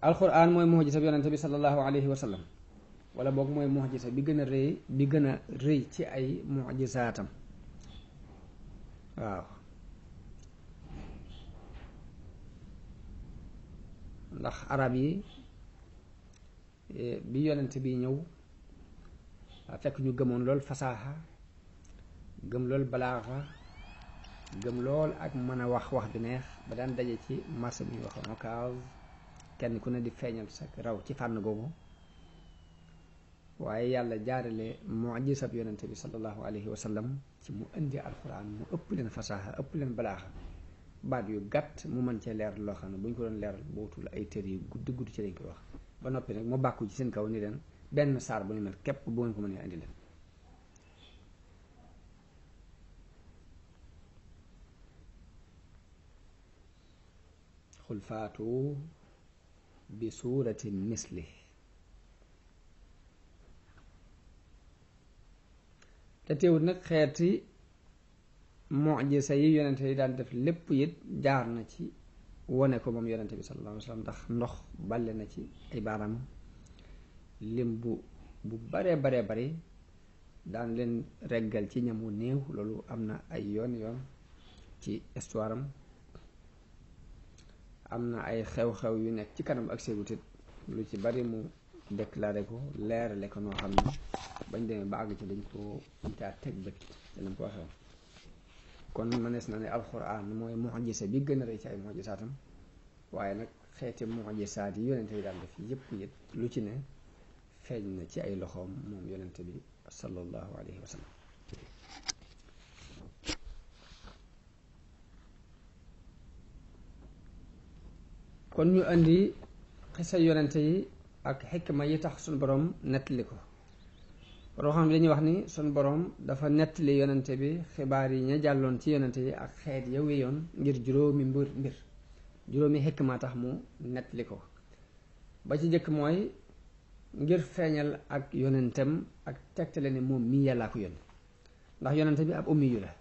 alquran mooy mu'jiza bi yonente bi sallallahu alayhi wa sallam wala boog mooy mu'jiza bi gën a rëy ci ay mu'jizaatam waaw. ndax arab yi bi yonent bi ñëw fekk ñu gëmoon lool fasaaxa gëm lool balaaxa gëm lool ak mën a wax bi neex ba daan daje ci marché bi ñuy wax Okaz kenn ku ne di feeñal sa raw ci fànn googu. waaye yàlla jaarale mu'jizab yonent bi sallallahu alayhi wa sallam ci mu indi alquran mu ëpp leen fasaaxa ëpp leen balaaxa baat yu gàtt mu mën cee leer loo xam ne bu ñu ko doon leeral bootul ay tër yu gudd ci lañ koy wax ba noppi nag mu bàkku ci seen kaw ni leen benn saar bu ñu mel képp bu ngeen ko mënee indi leen. xul faatu bi suuratin misli te teewut nag xeeti mu'jiza yi yonente yi daan def lépp it jaar na ci wone ko moom yonente bi sallallahu alayhi wa sallam ndax ndox balle na ci ay baaraam lim bu baree bari daan leen reggal ci ñamu néew loolu am na ay yoon ci histoire am na ay xew-xew yu nekk ci kanam ak ségutit lu ci bari mu déclaré ko leerale ko noo xam ne bañ demee ba àgg ci dañ caa teg bët te nam ko waxee kon mënees na ne alxuraan mooy mu'jiza bi gën a rëy ci ay mu'jizaatam waaye nag xeeti mu'jizaat yi yonente yi daan def yépp lu ci ne feeñ na ci ay loxoom moom yonente bi sallallahu alayhi wa sallam kon ñu indi xisa yonente yi ak xikma yi tax suñ boroom nettali ko boo xam ne dañuy wax ni suñ boroom dafa nettali yonente bi xibaar yi ña jàlloon ci yonente yi ak xeet ya wéyoon ngir juróomi mbir juróomi xikma tax mu nettali ko ba ci jëkk mooy ngir feeñal ak yonentem ak tegtale ne moom mii yàllaa ko yónni ndax yonente bi ab ummi yu la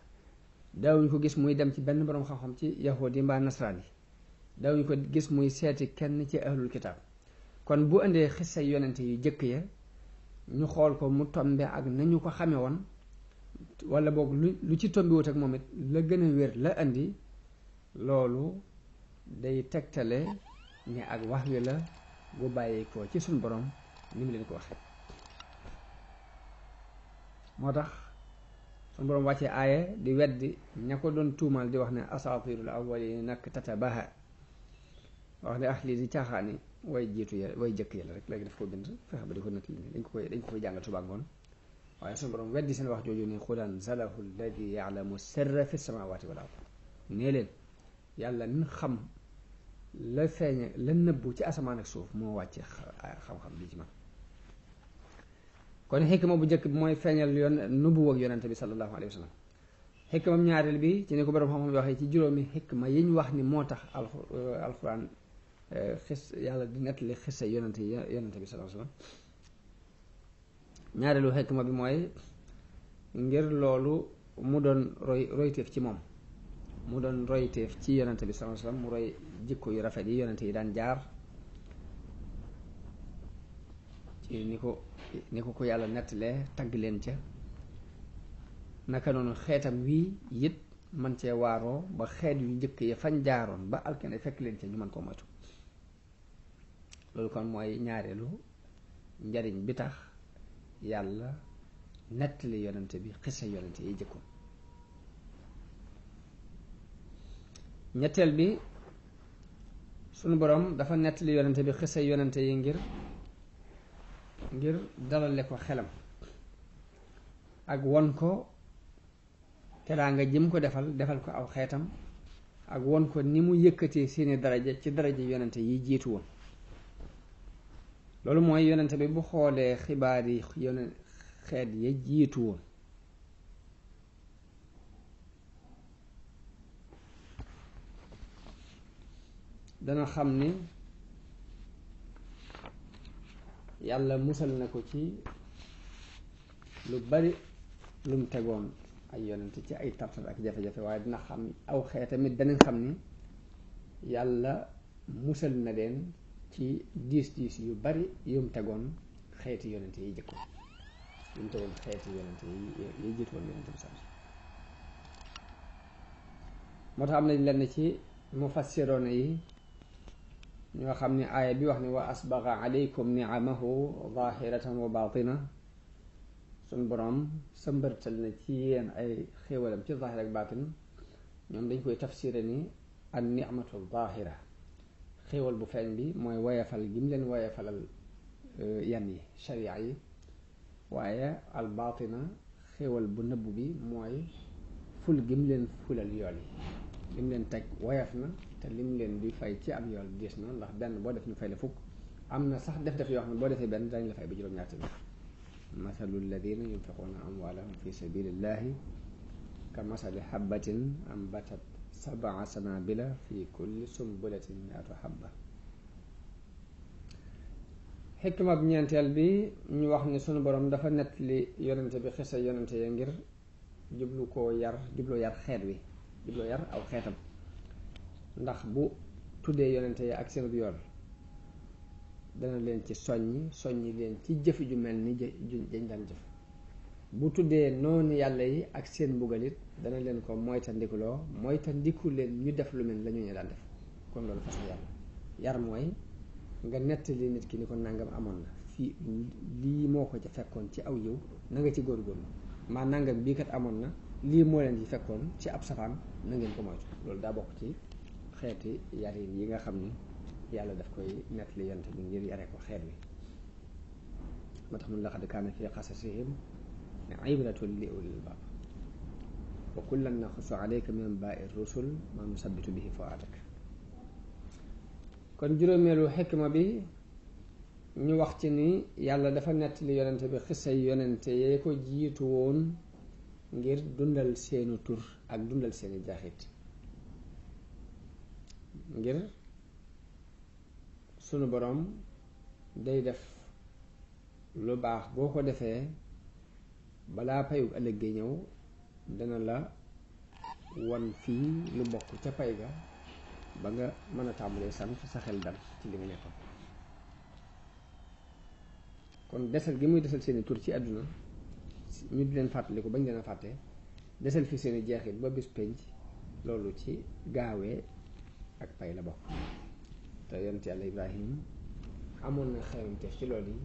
daawuñ ko gis muy dem ci benn boroom xam-xam ci yahudi mbaa nasraan yi daawuñ ko gis muy seeti kenn ci ahlul kitaab kon bu indee xissa yonente yu jëkk ya ñu xool ko mu tombe ak nañu ko xame woon wala boog lu ci tombi wut ak moom it la gën a wér la indi loolu day tegtale ne ak wax wi la bu bàyyi ko ci suñ borom ni mu leen ko waxee moo tax suñ borom wàccee aaye di weddi ña ko doon tuumal di wax ne asaatirul awwalin nag tatabaha wax ne lii di caaxaani way jiitu ya way jëkk ya la rek léegi daf ko bind fexe ba di ko nettali dañ ko koy jàngal suba ngoon waaye suñu borom weddi seen wax jooju ne qul anzalahu alladi ya'lamu sirra fi samawati wal ard nee leen yàlla min xam la feeñe la nëbbu ci asamaan ak suuf moo wàcce xam-xam bi ci man kon xikma bu njëkk bi mooy feeñal yoon nubuwa ak yonente bi sallallahu alayhi wa sallam xikma ñaareel bi ci ne ko borom xam-xam waxee ci juróomi xikma yiñ wax ni moo tax alxuraan yàlla di nettali xissa yonente bi sallallahu alayhi wa sallam ñaareelu xikma bi mooy ngir loolu mu doon royteef ci moom mu doon royteef ci yonente bi sallallahu alayhi wa sallam mu roy jikko yu rafet yi yonente yi daan jaar ci ni ko yàlla nettalee tagg leen ca naka noonu xeetam wii it man cee waaroo ba xeet yu njëkk ya fañ jaaroon ba alkane fekk leen ca ñu mën koo moytu loolu kon mooy ñaareelu njariñ bi tax yàlla nettali yonente bi xisa yonente yi jëkkoon ñetteel bi sunu boroom dafa nettali yonente bi xisa yonente yi ngir dalale ko xelam ak won ko teraanga jëm ko defal ko aw xeetam ak won ko ni mu yëkkatee seeni daraja ci daraja yonente yi jiitu woon loolu mooy yonente bi bu xoolee xibaar yi xeet ya jiitu woon dana xam ni yàlla musal na ko ci lu bari lum tegoon ay yonente ci ay tartar ak jafe-jafe waaye dina xam aw xeetamit danañ xam ni yàlla musal na leen ci diis yu bari yum tegoon xeeti yonente yi jëkkoon yum tegoon xeeti yonente yi jiitoon yonente bi sax moo tax am nañ lenn ci mufassiroona yi ñoo xam ne aaya bi wax ne wa asbaga alaykum ni'amahu zahiratan wa batina suñ boroom sëmbërtal na ci yéen ay xéewalam ci zahir ak batin ñoom dañ koy tafsire ni an ni'matu zahira xéewal bu feeñ bi mooy woyafal gi mu leen woyafalal yan yi sharia yi waaye al batina xéewal bu nëbb bi mooy ful gi mu leen fulal yool yi li mu leen teg woyaf na te lim leen di fay ci am yool diis na ndax benn boo def ñu fay la fukk am na sax def yoo xam ne boo defee benn dañ la fay ba juróom-ñaar tamit mathalu alladina yunfiquna amwalahum fi sabilillahi ka mathali habbatin ambatat sab'a sanabila fi kulli sumbulatin mi'atu habba xikma bu ñeenteel bi ñu wax ni sunu borom dafa nettali yonente bi xisa yonente ya ngir jublu koo yar jubloo yar xeet wi jubloo yar aw xeetam ndax bu tuddee yonente ya ak seen yoon dana leen ci soññi leen ci jëf ju mel ni jañ daan jëf bu tuddee noonu yàlla yi ak seen mbugalit dana leen ko moytandikuloo moytandiku leen ñu def lu mel la ñu daan def kon loolu façon yar mooy nga nettali nit ki ni ko nangam amoon na fii lii moo ko ca fekkoon ci aw yiw na nga ci góorgóorlu maa nangam bii kat amoon na lii moo leen ci fekkoon ci ab safaan na ngeen ko moytu loolu daa bokk ci xeeti yarin yi nga xam ni yàlla daf koy nettali yonent bi ngir yare ko xeet wi moo tax mun laqad kaana fi qasasihim ibratun li ulil albab wa kullan naxussu alayka min anbaa'i rusul ma nusabbitu bihi fu'aadak kon juróomeelu xikma bi ñu wax ci ni yàlla dafa nettali yonente bi xisay yonente yee ko jiitu woon ngir dundal seenu tur ak dundal seeni jaxit ngir sunu boroom day def lu baax boo ko defee balaa payug ëllëg gi ñëw dana la wan fii lu bokk ca pay ga ba nga mën a tàmbalee sant sa xel dal ci li nga nekkoon kon desal gi muy desal seeni tur ci àdduna ñu di leen fàttaliku bañ leen a fàtte desal fi seeni jeexit ba bis penc loolu ci gaawee ak pay la bokk te yonent yàlla Ibrahim amoon na xeranteef ci loolu yi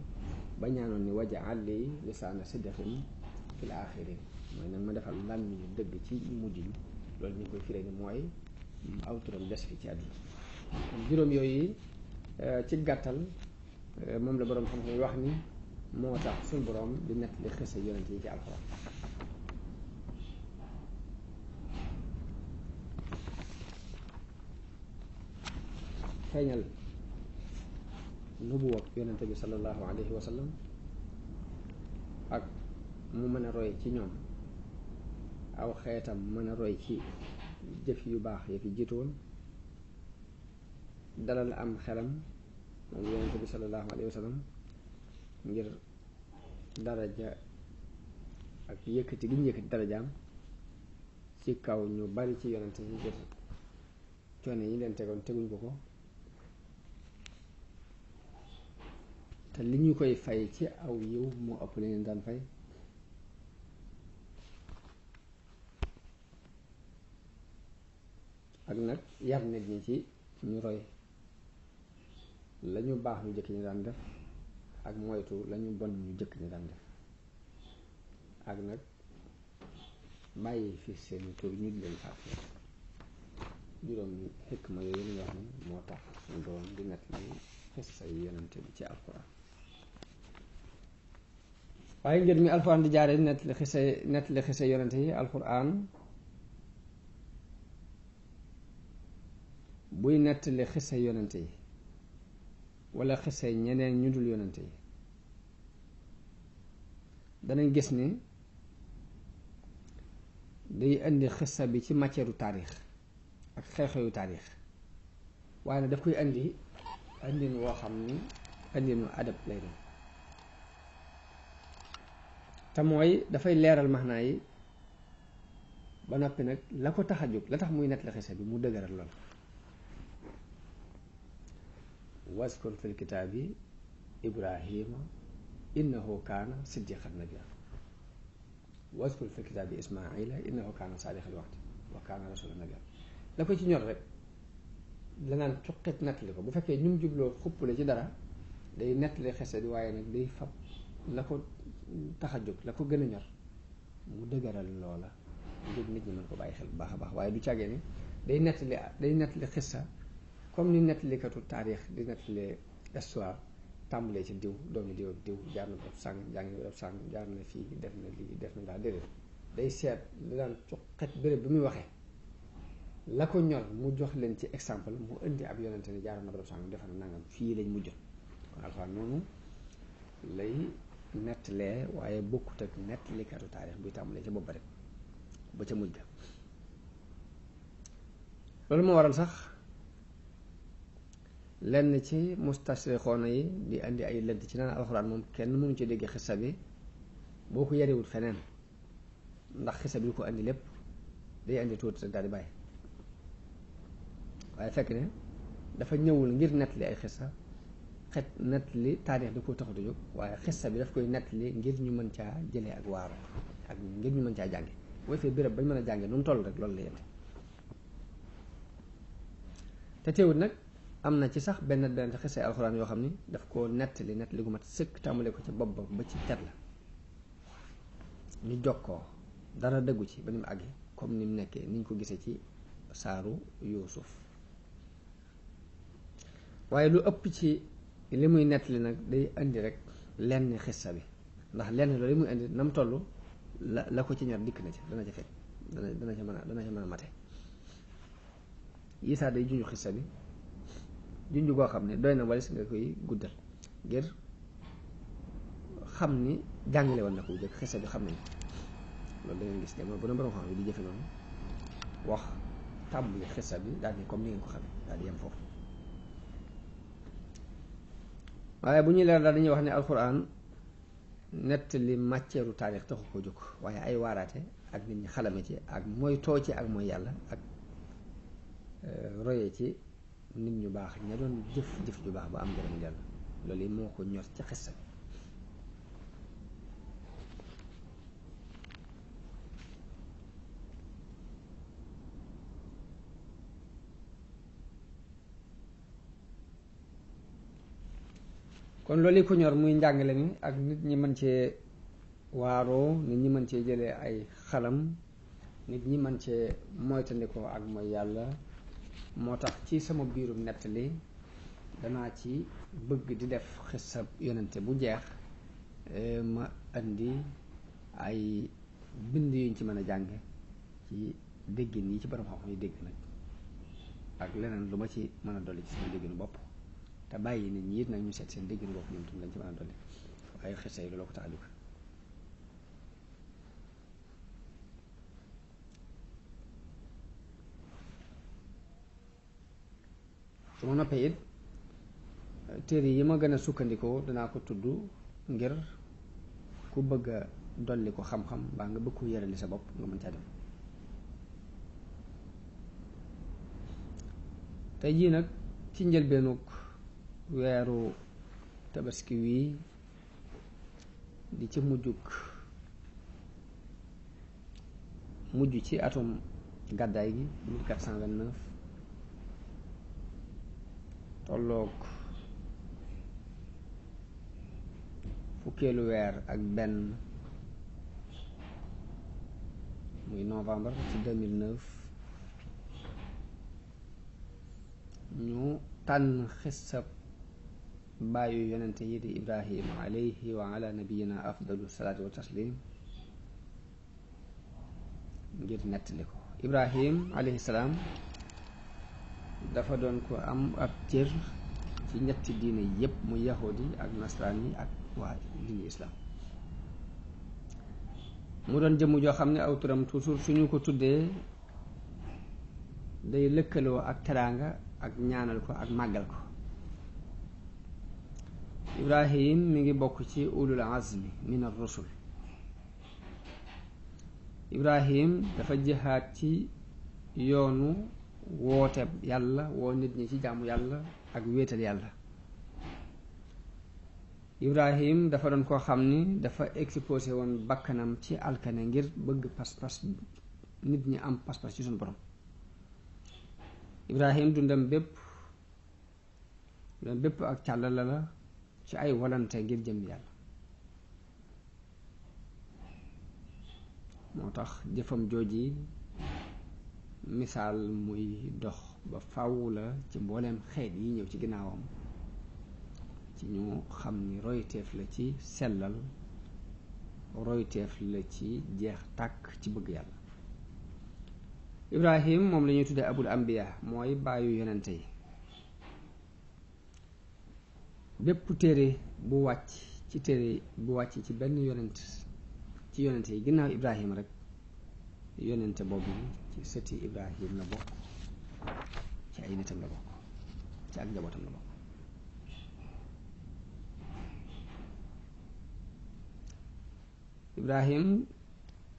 ba ñaanoon ni waj'al li lisaana sidqin fil aaxirin mooy nag ma defal làmmiñu dëgg ci mujj yi loolu ñu koy firee ni mooy aw turam des fi ci àdduna juróom yooyu ci gàttal moom la boroom xam-xam yi wax ni moo tax suñu boroom di nettali xisa yonent yi ci alxuraan feeñal nubuwat yonent bi sallallahu alayhi wa sallam ak mu mën a roy ci ñoom aw xeetam mën a roy ci jëf yu baax ya fi jiitu woon dalal am xelam moom yonent bi sallallahu alayhi wa sallam ngir daraja ak yëkkati gi ñu yëkkati darajaam ci kaw ñu bari ci yonent yi ngir coono yi leen tegoon teguñ ko ko te li ñu koy fay ci aw yiw moo ëpp li leen daan fay ak nag yar nit ñi ci ñu roy lañu baax ñu jëkk ñu daan def ak moytu lañu bon ñu jëkk ñu daan def ak nag bàyyi fi seen tur ñu di leen fàtte juróom xikma yooyu ñu wax ni moo tax suñu doom di nett li xissa yi yonente bi ci alquran waaye ngir mi alquran di jaare nett li xissa yonente yi alquran buy nettali xisa yonente yi wala xisa ñeneen ñu dul yonente yi danañ gis ni day indi xisa bi ci matière taarix ak xew-xewu taarix waaye nag daf koy indi indin woo xam ni indinu adab lay doon te mooy dafay leeral maxnaa yi ba noppi nag la ko tax a jóg la tax muy nettali xisa bi mu dëgëral lool waskur fil kitaabi ibrahima innahu kaana siddiqan nabiyya waskur fil kitaabi ismaila innahu kaana saadiqal wa'di wa kaana rasulan nabiyya la ko ci ñor rek la naan cuqit nettali ko bu fekkee ñu mu jubloo xuppale ci dara day nettali xese bi waaye nag day fab la ko tax a jóg la ko gën a ñor mu dëgëral loola ngir nit ñi mën ko bàyyi xel bu baax a baax waaye du càggee ni day nettali xissa comme ni nettalikatu taarix di nettali histoire tàmbalee ci diw doomi diw ak diw jaar na ko sàng jàngi ko sàng jaar na fii def na lii def na laa déedéet day seet lu daan cuqet béréb bi muy waxee la ko ñor mu jox leen ci exemple mu indi ab yonente ni jaar na barab sàng defa na nangam fii lañ mujj kon alxuraan noonu lay nettalee waaye bokkut ak nettalikatu taarix buy tàmbalee ca bopp rek ba ca mujj ga loolu moo waral sax lenn ci mustasrixoona yi di indi ay lënt ci naan alxuraan moom kenn mënu ci dégg xissa bi boo ko yarewut feneen ndax xissa bi ko indi lépp day indi tuuti rek daal di bàyyi waaye fekk ne dafa ñëwul ngir nettali ay xissa nettali taarix da koo taxut a jóg waaye xissa bi daf koy nettali ngir ñu mën caa jëlee ak waaru ak ngir ñu mën caa jànge booy fee béréb bañ mën a jànge nu mu toll rek loolu la yem te teewut nag am na ci sax benn xissa alxuraan yoo xam ni daf koo nettali gu mat sëkk tàmbale ko ci bopp ba ci tet la ñu jokkoo dara dëggu ci ba ni mu àggee comme ni mu nekkee ni ñu ko gisee ci saaru Yuusuf waaye lu ëpp ci li muy nettali nag day indi rek lenn xissa bi ndax lenn loolu li muy indi nam toll la ko ci ñor dikk na ci dana ca fekk dana ca mën a mate yi saa day junju xissa bi junju goo xam ne doy na walis nga koy guddal ngir xam ni jàngale woon na ko jëkk xissa bi xam nañ loolu da ngeen gis ne mooy bu na borom xam ne di jëfe noonu wax tàmbali xissa bi daal ni comme ni ngeen ko xam daal di yem foofu waaye bu ñuy leer daal dañuy wax ne alxuraan nettali matière taarix taxu ko jóg waaye ay waaraate ak nit ñi xalame ci ak mooy too ci ak mooy yàlla ak roye ci nit ñu baax ña doon jëf ju baax ba am ngërëm yàlla loolu yi moo ko ñor ci xissa bi kon loolu yi ko ñor muy njàngale mi ak nit ñi mën cee waaroo nit ñi mën cee jëlee ay xalam nit ñi mën cee moytandikoo ak mooy yàlla moo tax ci sama biirum nettali danaa ci bëgg di def xissa yonente bu jeex ma indi ay bind yuñ ci mën a jànge ci déggin yi ci borom xam-xam yi dégg nag ak leneen lu ma ci mën a dolli ci sama dégginu bopp te bàyyi nit ñi it nag ñu seet seen déggin bopp ñoom tam lañ ci mën a dolli waaye xissa yi loolu ko tax a jóg su ma noppee it téere yi ma gën a sukkandikoo danaa ko tudd ngir ku bëgg a dolli ko xam-xam mbaa nga bëgg ko yërali sa bopp nga mën caa dem tey jii nag ci njëlbeenug weeru tabaski wii di ci mujj ci atum gàddaay gi 1429 tolloog fukkeelu weer ak benn muy novembre ci 2009 ñu tànn xissab bàyyu yonente yi di Ibrahim alayhi wa ala nabiyina afdalu salaatu wa taslim ngir nettali ko Ibrahim alayhi salaam dafa doon ko am ab cër ci ñetti diine yépp muy yahudi ak nasraan yi ak waa diine islam mu doon jëmm joo xam ne aw turam toujours suñu ko tuddee day lëkkaloo ak teraanga ak ñaanal ko ak màggal ko Ibrahim mi ngi bokk ci ulul azmi min ar-rusul Ibrahim dafa jihaad ci yoonu woote yàlla woo nit ñi ci jaamu yàlla ak wéetal yàlla Ibrahim dafa doon koo xam ni dafa exposé woon bakkanam ci alkane ngir bëgg pas-pas nit ñi am pas-pas ci suñu borom Ibrahim dundam bépp ak càllala la ci ay walante ngir jëm yàlla moo tax jëfam jooji misaal muy dox ba faw la ci mbooleem xeet yi ñëw ci ginnaawam ci ñu xam ni royteef la ci sellal royteef la ci jeex tàkk ci bëgg yàlla Ibrahim moom la ñuy tuddee abul ambiya mooy bàyyu yonente yi bépp téere bu wàcc ci benn yonent ci yonente yi ginnaaw Ibrahim rek yonente boobu ci sëti Ibrahim la bokk ci ay nitam la bokk ci ak njabootam la bokk Ibrahim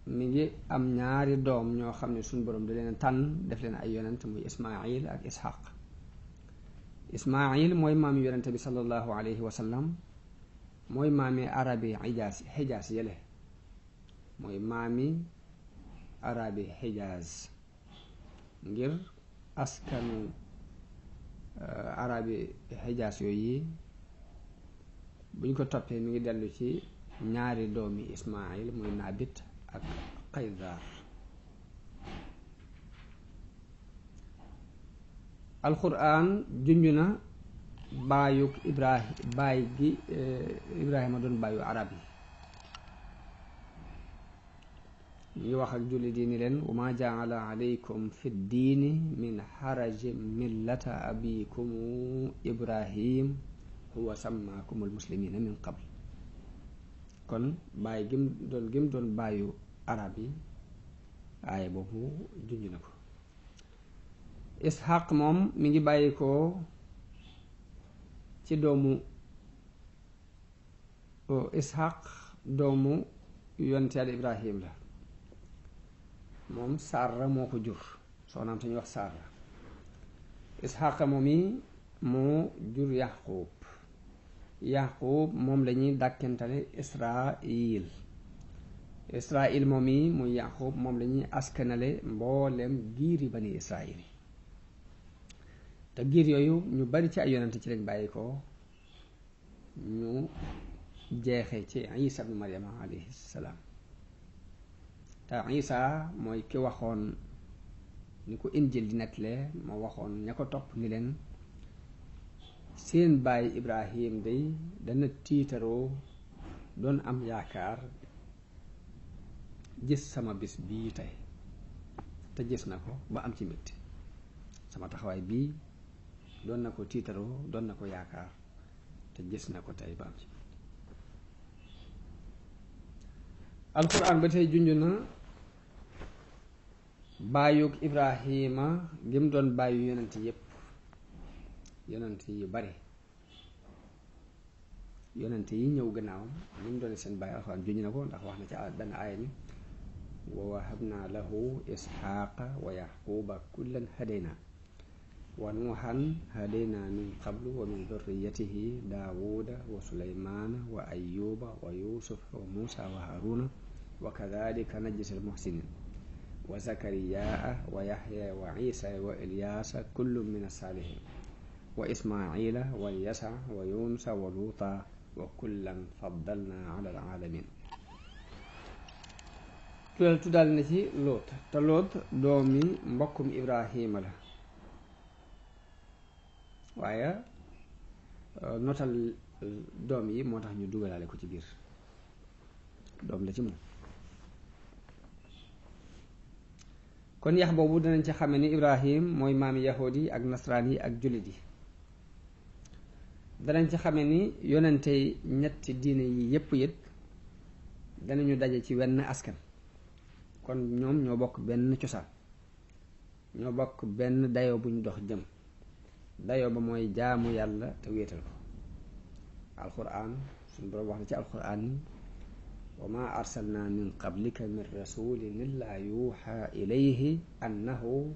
mi ngi am ñaari doom ñoo xam ne suñ borom da leen tànn def leen ay yonent muy Ismaayil ak Ishaq. Ismaayil mooy maami yonente bi sallallahu alayhi wa sallam, mooy maami arabi xijaas yële, mooy maami arabi xijaas ngir askanu arabi xijaas yooyu buñ ko toppee mi ngi dellu ci ñaari doomi Ismaayil muy Naabit ak Qaydar. alquran junj na baayug baay gi Ibrahima doon baayu arab yi. ñuy wax ak jullit yi ni leen wa ma jaala alaykum fi ddiini min xaraji millata abikum Ibrahim huwa sammaakum almuslimina min qabl. kon baay gim doon baayu arab yi aaya boobu junj na ko. Ishaq moom mi ngi bàyyi ko ci doomu Ishaq doomu yonent Yàlla Ibrahim la. moom Saara moo ko jur, soxnaam sañuy wax Saara. Ishaq moom yi moo jur Yaqub moom lañuy dàkkentale Israil moom yi muy Yaqub moom lañuy askanale mboolem giiri bani Israil. te giir yooyu ñu bari ci ay yonent ci lañ bàyyi ko, ñu jeexe ci Isa ibnu Maryama alayhi salaam. te Isa mooy ki waxoon ni ko Injil di nettale, moo waxoon ña ko topp ni leen seen baay Ibrahim day dana tiitaroo doon am yaakaar gis sama bis bii tey, te gis na ko ba am ci mbégte. sama taxawaay bii doon na ko tiitaroo, doon na ko yaakaar, te gis na ko tey ba am ci. alquran ba tey junj na baayug Ibrahima gi mu doon baayu yonent yépp, yonent yu bari, yonent yi ñëw gannaawam li mu doon seen baay. alquran junj na ko ndax wax na ci benn aaya ni wa wahabna lahu isxaaqa wa yaquba kullan hadayna wa nuuhan hadayna min qablu wa min dhurriyatihi daawuda wa suleymaana wa ayyuba wa yusuf wa muusa wa haaruna wa kadhalika najzi al-muhsinin wa zakariyaa wa yahya wa isa wa ilyaasa kullun min as-saalihin wa ismaila wa yasa wa yunusa wa luuta wa kullan faddalna ala al-alamin. tuddal na ci Loot, te Loot doomi mbokkum Ibrahima la, waaye notal doom yi moo tax ñu dugalaale ko ci biir, doom la ci moom. kon yax boobu danañ ci xame ni Ibrahim mooy maami yahuud yi ak nasraan yi ak jullit yi. danañ ci xame ni yonente ñetti diine yi yépp it danañu daje ci wenn askan. kon ñoom ñoo bokk benn cosaan, ñoo bokk benn dayoo bu ñu dox jëm. dayoo ba mooy jaamu yàlla te wéetal ko. alquran suñu boroom wax na ci alquran ni wa ma arsalna min qablika min rasulin illa yuuxa ilayhi annahu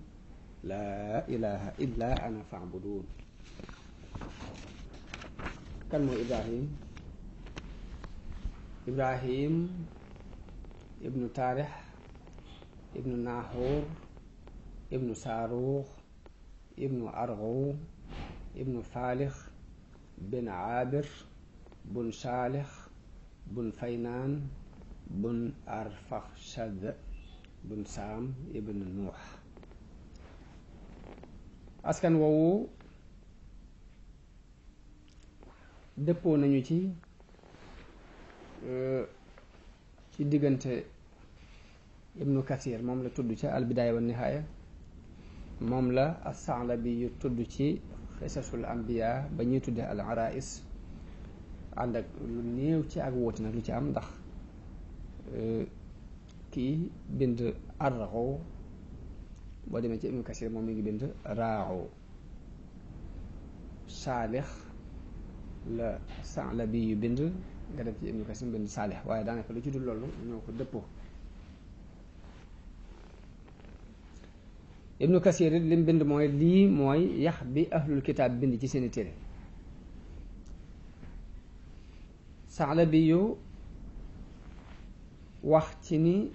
laa ilaha illa ana fa'budun. kan mooy Ibrahim ibnu taarix ibnu Nahor ibnu Saaruux ibnu Argo ibnu Faalix bin Aabir bun Saalix bun Faynaan bun Arfaxshad bun Saam ibnu Nuux. askan woowu dëppoo nañu ci diggante ibnu Kathir moom la tudd ca albidaaya wa nihaaya, moom la as-Sa'labi yu tudd ci xisasul anbiya ba ñuy tudde al arais, ànd ak lu néew ci ak wóoti nag lu ci am, ndax kii bind arraxo boo demee ci ibnu Kathir moom mi ngi bind raaxo. Saalix la Sa'labi yu bind nga dem ci Ibnu Kasir bind Saalih waaye daanaka lu ci dul loolu ñoo ko dëppoo. Ibnu Kasir it lim bind mooy lii mooy yax bi ahlul kitaab bind ci seeni téere. Saalabi yu wax ci ni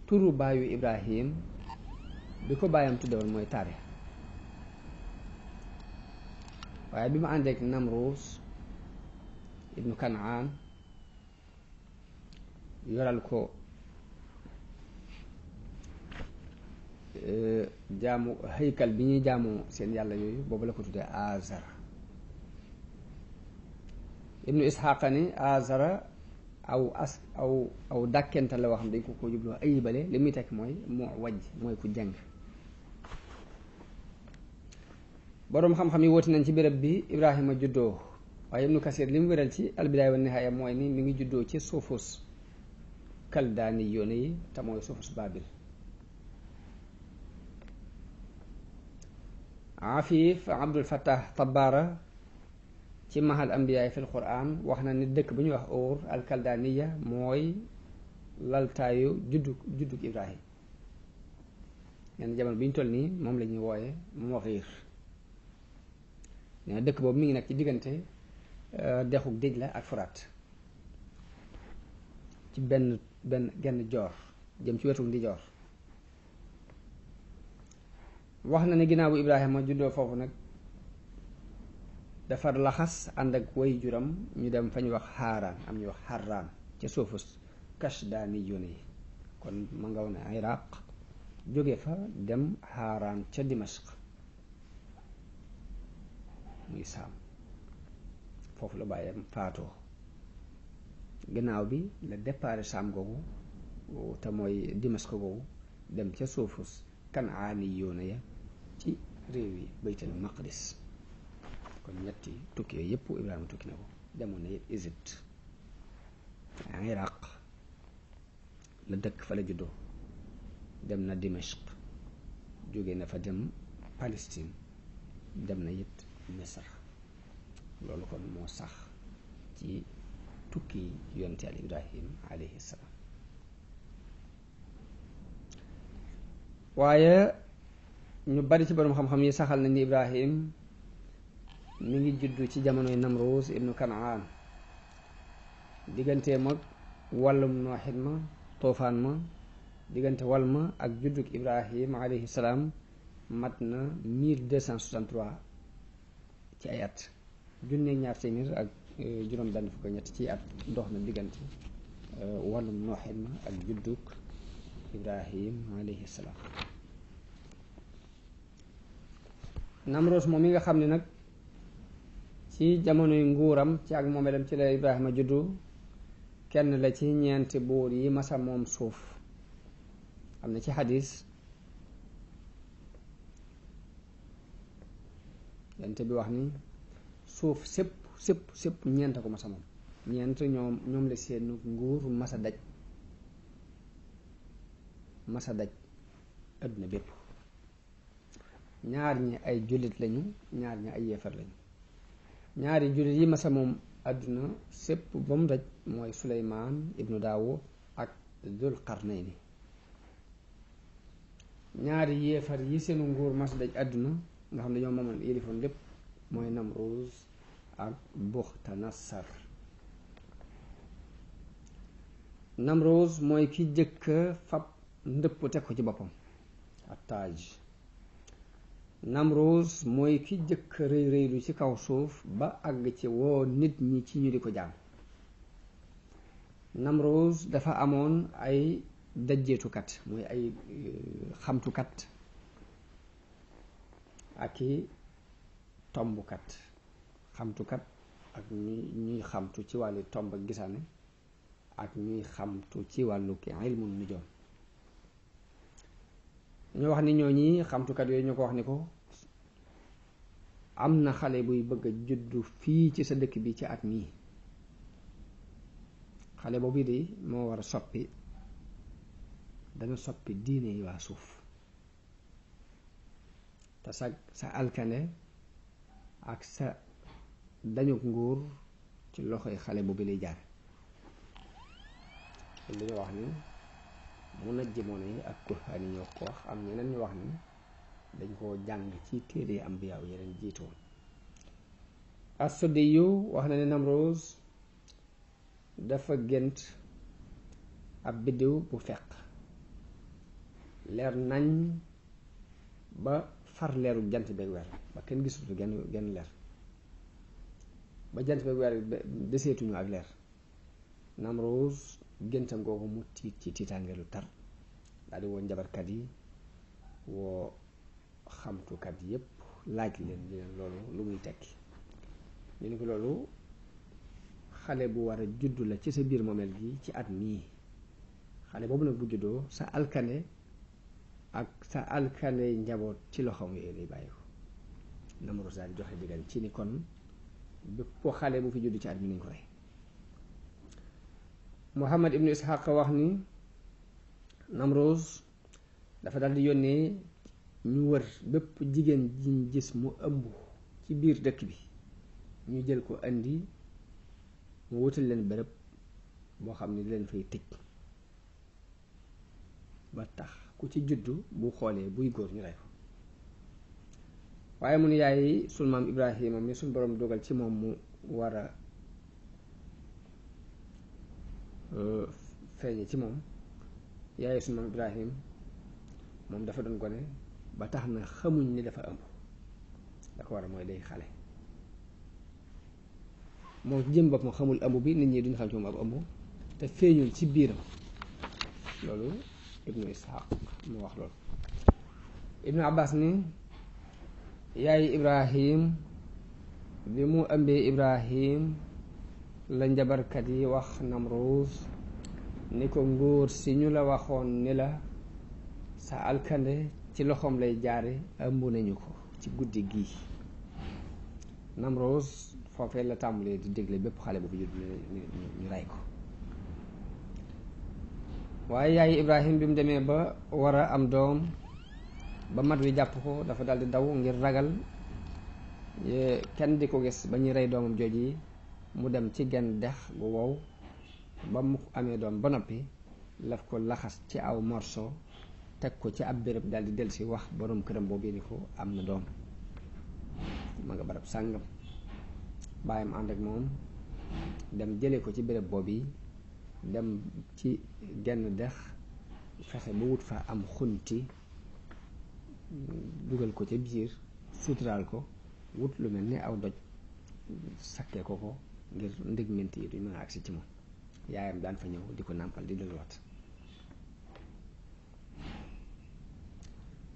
turu baayu Ibrahim bi ko baayam tuddewoon mooy Taarix, waaye bi mu àndeek Namruus ibnu Kanaan yoral ko jaamu haykal bi ñuy jaamoo seen yàlla yooyu, boobu la ko tuddee Azara. Ibnu Isxaaqa ni Azara aw dàkkenta la waxam dañ ko jubloo ayibale, li muy tekk mooy moo wajj mooy ku jàng. boroom xam-xam yi wóoti nañ ci béréb bi Ibrahima juddoo, waaye Ibnu Kasir li mu wéral ci albidaaya wa nihaaya mooy ni mi ngi juddoo ci suufus kaldaani yoone yi te mooy suufus Baabil. Afif Abdul Fattah Tabbara ci mahal ambiyaay fil Qur'an wax na ni dëkk bu ñuy wax Ur al kaldaaniya mooy laltaayu juddug Ibrahim. yenn jamono bi ñu toll nii moom la ñuy wooye Moxiir. nee na dëkk boobu mi ngi nag ci diggante dexuk Dijla ak Furaat ci genn joor jëm ci wetu ndijoor. wax na ne ginnaaw bu Ibrahima juddoo foofu nag dafa laxas ànd ak way juram ñu dem fa ñu wax Haaraan, am ñu wax Harraan ca suufus Kashdaani yoone yi, kon ma nga woon Iraq jóge fa dem Haaraan ca Dimashq muy Saam. foofu la bàyyam faatoo. gannaaw bi la départ Saam googu te mooy Dimashq googu dem ca suufus Kanaani yoone ya ci réew yi Baytul Maqdis. kon ñetti tukki yooyu yëpp Ibrahima tukki na ko. demoon na yëpp Égypte, Iraq la dëkk fa la juddoo, dem na Dimashq, jóge na fa dem Palestine, dem na it Misr. loolu kon moo sax ci tukki yonent Yàlla Ibrahim alayhi salaam. waaye ñu bari ci borom xam-xam yi saxal nañ ni Ibrahim mi ngi juddu ci jamonoy Namruus ibnu Kanaan, diggante mag wàllum nooxit ma toofaan ma, diggante wal ma ak juddug Ibrahim alayhi salaam mat na 1263 ci ay at. junneeg ñaar téeméer ak juróom benn fukk ñett ci at dox na diggante wàllum nooxit ma ak juddug Ibrahim alayhi salaam. Namruus moom mi nga xam ne nag ci jamonoy nguuram ci ak moomeelam ci la Ibrahima juddu, kenn la ci ñeenti buur yi masa moom suuf. am na ci xadis yonent bi wax ni suuf sépp ñeent ko masa moom. ñeent ñoom la seen nguur masa daj adduna bépp. ñaar ñi ay jullit lañu, ñaar ñi ay yéefar lañu. ñaari jullit yi masa moom adduna sépp ba mu daj mooy Suleymaan ibnu Daawud ak Dul Qarnayni. ñaari yéefar yi seenu nguur masa daj adduna nga xam ne ñoo moomoon yélifoon lépp mooy Namruus ak Buxtanassar. Namruus mooy ki jëkk fab ndëpp teg ko ci boppam ak taaj. Namruus mooy ki jëkk rëy rëylu ci kaw suuf ba àgg ci woo nit ñi ci ñu di ko jaam. Namruus dafa amoon ay dajjeetukat mooy ay xamtukat ak i tombukat. xamtukat ak ñuy xamtu ci wàllu tomb ak gisaane ak ñuy xamtu ci wàllu ki ilmu nujoom. ñoo wax ni ñooñi xamtukat yooyu ñoo ko wax ni ko am na xale buy bëgg a juddu fii ci sa dëkk bi ci at mii. xale boobu de moo war a dana soppi diine yi waa suuf te sa alkane ak sa dañu nguur ci loxoy xale boobu lay jaar li ñu wax ni munajjimoon yi ak kuhaan yi ñoo ko wax am ñeneen ñu wax ni dañ koo jàng ci téere ambiya yeneen jiitoon as-Suddi yu wax na ne Namroos dafa gént ab biddiw bu fekk leer nañ ba far leeru jant beeg weer ba kenn gisutu genn leer ba jant beeg weer deseetuñu ak leer Namroos géntam googu mu tiit ci tiitaangeelu tar daal di woo njabarkat yi woo xamtukat yépp laaj leen di leen loolu lu muy tekki ñu ni ko loolu xale bu war a juddu la ci sa biir moomeel gi ci at mii xale boobu nag bu juddoo sa alkane ak sa alkane njaboot ci loxoom yooyu lay bàyyi ko Namroos daal di joxe digal ci ni kon bépp xale bu fi juddu ci at mi nañ ko rey Muhammad ibnu Ishaq wax ni Namroos dafa dal di yónnee ñu wër bépp jigéen jiñ gis mu ëmb ci biir dëkk bi ñu jël ko indi mu wutal leen bërëb boo xam ne di leen fay tëj ba tax ku ci juddu bu xoolee buy góor ñu rey ko waaye mu ne yaay sunu maam Ibrahima mi suñ borom dogal ci moom mu war a feeñe ci moom yaay sunu maam Ibrahim moom dafa doon gone ba tax na xamuñ ni dafa ëmb da ko war a mooy day xale moom jëm bopp ma xamul ëmb bi nit ñi duñ xam ci moom ab ëmb te feeñul ci biiram loolu ibnu Ishaq mu wax loolu ibnu Abbas ni yaay Ibrahim bi mu ëmbee Ibrahim la njabarkat yi wax Namroos ni ko nguur si ñu la waxoon ni la sa alkande ci loxoom lay jaare ëmb nañu ko ci guddi gii Namroos foofee la tàmbalee di dégle bépp xale bu fi judd ñu rey ko waaye yaay Ibrahim bi mu demee ba war a am doom ba mat wi jàpp ko dafa daldi daw ngir ragal kenn di ko gis ba ñuy rey doomam jooj yi mu dem ci genn dex gu wow ba mu amee doom ba noppi laf ko laxas ci aw morso teg ko ci ab béréb daldi dellusi wax boroom këram boobu ni ko am na doom ma nga barab sàngam bàyyam ànd ak moom dem jële ko ci béréb boobu dem ci genn dex fexe ba wut fa am xunti dugal ko ca biir suturaal ko wut lu mel ni aw doj sakkee ko ngir ndëgment yi duñ mën a agsi ci moom yaayam daan fa ñëw di ko nàmpal di delluwaat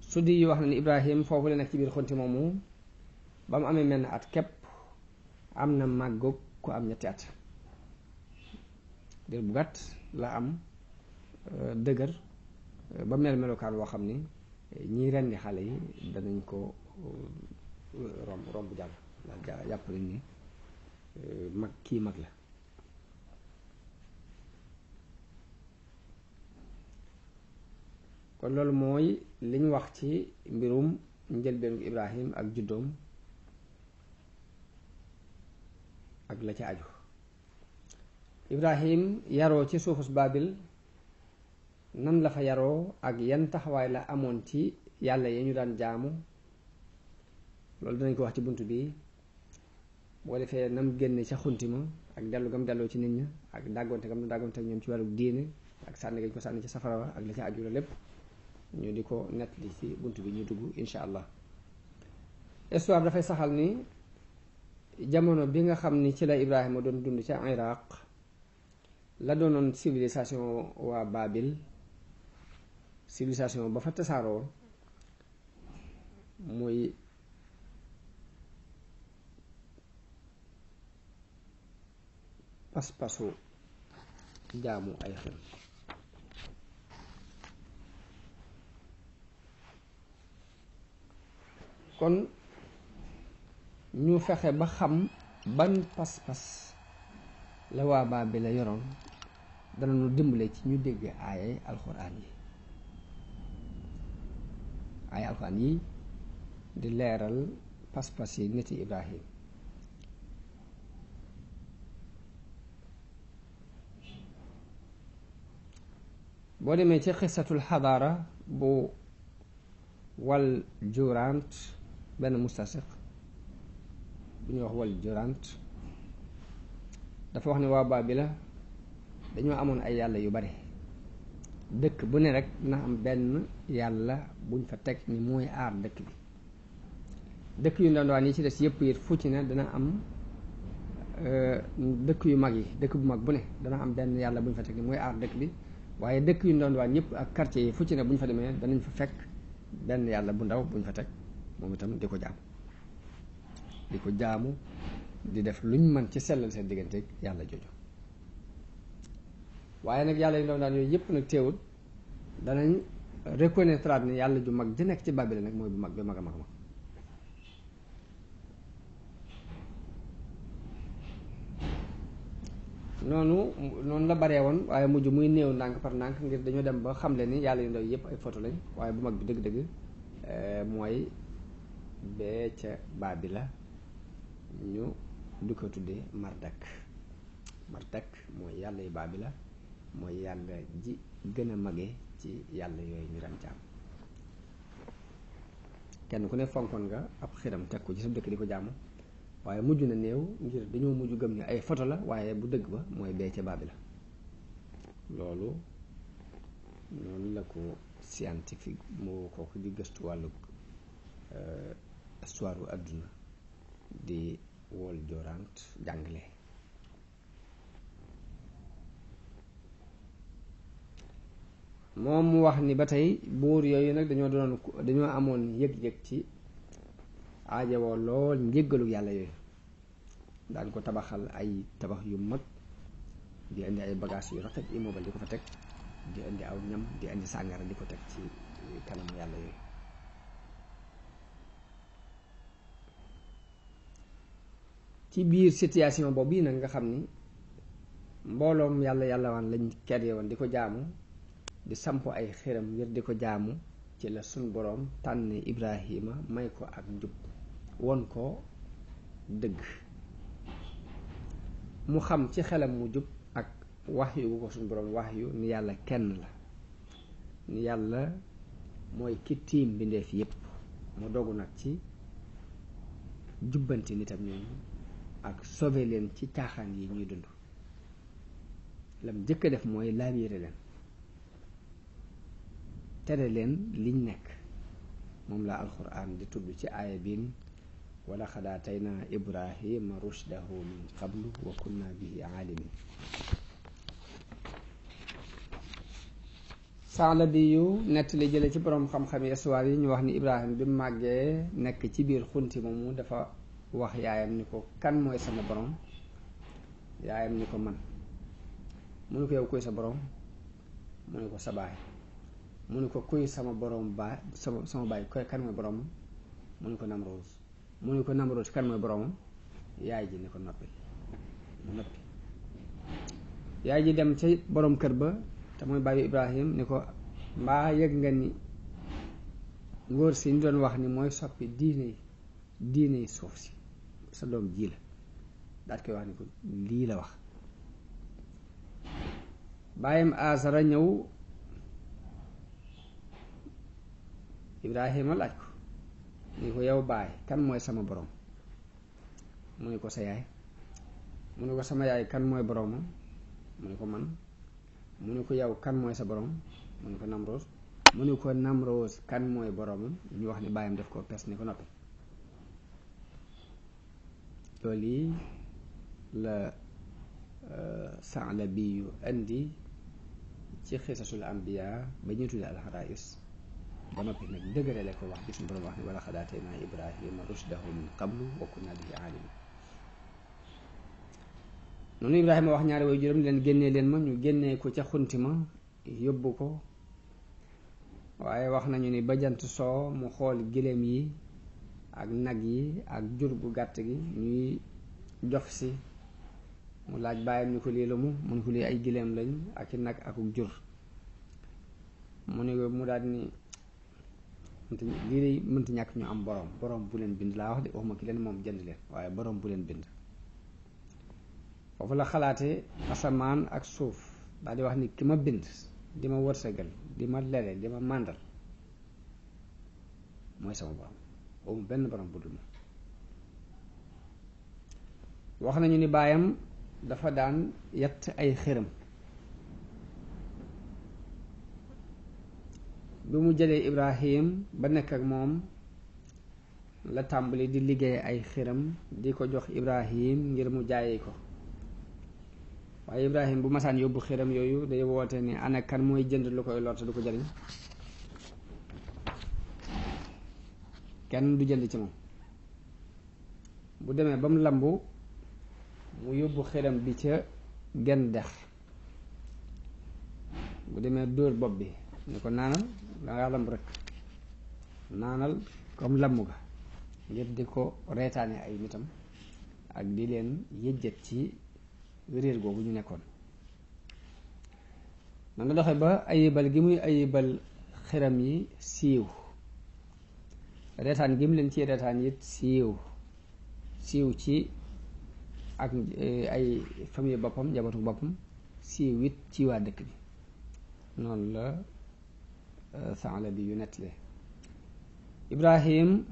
Suddi yi wax na ni Ibrahim foofu la nekk ci biir xunti moomu ba mu amee menn at képp am na màggoog ku am ñetti at dir bu gàtt la am dëgër ba mel melokaan woo xam ni ñiy rendi xale yi danañ ko romb jàll ndax jàpp nañ ni mag kii mag la kon loolu mooy liñ wax ci mbirum njëlbeenu Ibrahim ak juddoom ak la ci aju Ibrahim yaroo ci suufus Baabil nan la fa yaroo ak yan taxawaay la amoon ci yàlla ya ñu daan jaamu loolu dinañ ko wax ci bunt bi boo defee nam génne ca xunti ma ak dellu gam delloo ci nit ña ak dàggoonte gam dàggoonte ak ñoom ci wàllu diine ak sànni gañ ko sànni ci safara wa ak la ci aju la lépp ñu di ko nett li ci bunt bi ñu dugg insha allah histoire dafay saxal ni jamono bi nga xam ni ci la Ibrahima doon dund ca Iraq la doonoon civilisation waa Baabil civilisation ba fa tasaaroo muy pas-pasu jaamu ay xel kon ñu fexe ba xam ban pas-pas la waa Baabil la yoroon dana nu dimbale ci ñu dégg aayay alxuraan yi di leeral pas-pas yi niti Ibrahim boo demee ci xisatul xadaara bu wal jurant benn mustasiq bu ñuy wax wal jurant dafa wax ne waa Baabila dañoo amoon ay yàlla yu bari dëkk bu ne rek dina am benn yàlla buñ fa teg ni mooy aar dëkk bi dëkk yu ndawaan yi ci des yëpp it fu ci ne dana am dëkk yu mag yi dëkk bu mag bu ne dana am benn yàlla buñ fa teg ni mooy aar dëkk bi waaye dëkk yu ndawaan yëpp ak quartier yi fu ci ne buñ fa demee danañ fa fekk benn yàlla bu ndaw buñ fa teg moom itam di ko jaamu di def luñ mën ci sellal seen digganteeg yàlla jooju waaye nag yàlla yu ndaw daan yooyu yëpp nag teewul danañ reconnaître ni yàlla ju mag ji nekk ci Babel nag mooy bu mag bi mag a mag a mag noonu la baree woon waaye mujj muy néew ndànk par ndànk ngir dañoo dem ba xamle ni yàlla yu ndaw yëpp ay photo lañ waaye bu mag bi dëgg-dëgg mooy bee ca Babila ñu du ko tuddee Mardak mooy yàlla yu Babila mooy yàlla ji gën a mage ci yàlla yooyu ñu daan jaam kenn ku ne fonkoon nga ab xiram teg ko ci sa dëkk di ko jaamu waaye mujj na néew ngir dañoo mujj gëm ni ay photo la waaye bu dëgg ba mooy bee ca Babila loolu noonu la ko scientifique moo kooku di gëstu wàllu histoire àdduna di wol jorant jàngale moom mu wax ni ba tey buur yooyu nag dañoo amoon yëg-yëg ci aajowoo lool njéggalu yàlla yooyu daan ko tabaxal ay tabax yu mag di indi ay bagages yu rafet immeuble di ko fa teg di indi aw ñam di indi sàngara di ko teg ci kanam yàlla yooyu ci biir situation boobu bii nag nga xam ni mbooloom yàlla waan lañ kerye woon di ko jaamu di samp ay xiram ngir di ko jaamu ci la sun boroom tànn Ibrahima may ko ak njub won ko dëgg mu xam ci xelam mu jub ak wax yu ko sun boroom wax yu ni yàlla kenn la ni yàlla mooy ki tiim bindeef yépp mu dogu nag ci jubbanti nitam ñooñu ak sauver leen ci caaxaan yi ñuy dund lam jëkk a def mooy laabiire leen tere leen liñ nekk moom la alquran di tudd ci aaya biin wala xad aataynaa ibrahima rushdahu min qablu wa kunna bihi aalimin saala bi yu nettali jële ci boroom xam-xami histoire yi ñu wax ni Ibrahima bi mu màggee nekk ci biir xunti moomu dafa wax yaayam ni ko kan mooy sama borom yaayam ni ko man mu ni ko yow kuy sa borom mu ni ko sa baay mu ni ko kuy sama borom baay sama baay kan mooy boromam mu ni ko Namroos mu ni ko Namroos kan mooy boromam yaay ji ni ko noppi mu noppi yaay ji dem ca borom kër ba te mooy baayu Ibrahim ni ko mbaa yëg nga ni ngóor si ñu doon wax ni mooy soppi diine suuf si sa doom ji la daat koy wax ni ko lii la wax baayam Azara ñëw Ibrahima laaj ko ni ko yow baay kan mooy sama borom mu ni ko sa yaay mu ni ko sama yaay kan mooy boromam mu ni ko man mu ni ko yow kan mooy sa borom mu ni ko Namroos mu ni ko Namroos kan mooy boromam ñu wax ni baayam def ko pes ni ko noppi loolu yi la Saala bi yu indi ci xisasul ambiya ba ñu tudde alxaraïs ba noppi nag dëgërale ko wax gis nga borom wax ni wala xad aataynaa Ibrahima rushdahu min qablu wa kunna bihi aalimin noonu Ibrahima wax ñaari way juróom leen génnee leen ma ñu génnee ko ca xunti ma yóbbu ko waaye wax nañu ni ba jant soo mu xool giléem yi ak nag yi ak jur gu gàtt gi ñuy jof si mu laaj bàyyam ni ko lii la mu ni ko lii ay giléem lañ ak i nag akuk jur mu ne mu daal ni lii day mënti ñàkk ñu am borom bu leen bind laa wax de waxuma ki leen moom jënd leen waaye borom bu leen bind foofu la xalaate asamaan ak suuf daal di wax ni ki ma bind di ma wërsëgal di ma lele di ma màndal mooy sama borom boobu benn borom bu dul moom. wax nañu ni baayam dafa daan yett ay xërëm bi mu jëlee Ibrahim ba nekk ak moom la tàmbali di liggéey ay xërëm di ko jox Ibrahim ngir mu jaayi ko. waaye Ibrahim bu masaan yóbbu xërëm yooyu day woote ni ana kan mooy jënd lu koy lor te du ko jariñ. kenn du jënd ci moom. bu demee ba mu lambu mu yóbbu xërëm bi ca genn dex bu demee dóor bopp bi ni ko naanal dangaa lamb rek naanal comme lamb ga ngir di ko reetaane ay nitam ak di leen yëjjat ci réer googu ñu nekkoon. man nga doxe ba ayibal gi muy ayibal xërëm yi siiw reetaan gi mu leen ci reetaan it siiw ci ak ay famille boppam njabootu boppam siiw it ci waa dëkk bi. noonu la Saala bi yu nettali. Ibrahim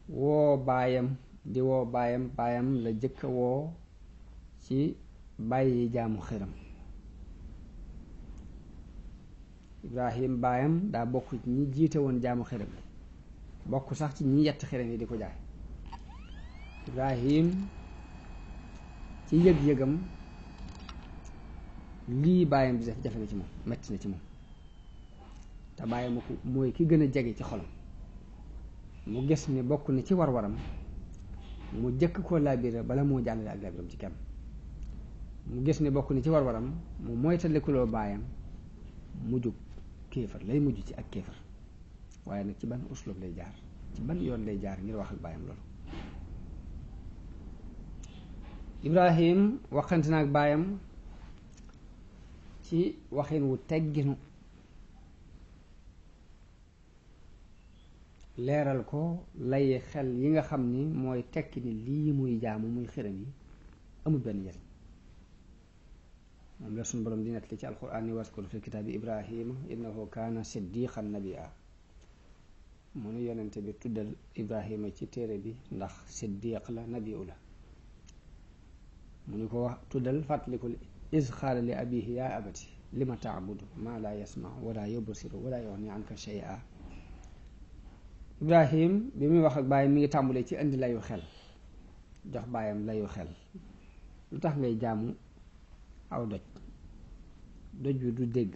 woo baayam baayam la jëkk a woo ci bàyyi jaamu xëram. Ibrahim baayam daa bokk ci ñi jiite woon jaamu xëram bokk sax ci ñi yett xëram yi di ko jaay. Ibrahim ci yëg-yëgam lii baayam di def jafe na ci moom metti na ci moom te baayam mooy ki gën a jege ci xolam. mu gis ni bokk na ci war-waram mu jëkk koo laabira bala moo jàllale ak laabiram ci kenn. mu gis ni bokk na ci war-waram mu moytandikuloo baayam mujjug kéefar lay mujj ci ak kéefar waaye nag ci ban uslub lay jaar ci ban yoon lay jaar ngir wax ak baayam loolu. Ibrahim waxante na ak baayam ci waxin wu tegginu leeral ko lay xel yi nga xam ni mooy tekki ni lii muy jaamu muy xërëm yi amul benn njariñ. moom la suñu borom di nettali ci alquran ni waskur fi kitaabi Ibrahima innahu kaana siddiqan nabiyya. mu nu yonente bi tuddal Ibrahima ci téere bi ndax siddiq la nabiyu la. mu ni ko wax tuddal fàttalikul iz xaala li abihi yaa abati lima taabudu maa laa yasma wala yubsiru wala yuxni anka shay'a. Ibrahim bi muy wax ak baayam mi ngi tàmbulee ci indi layu xel jox baayam layu xel. lu tax ngay jaamu aw doj wi du dégg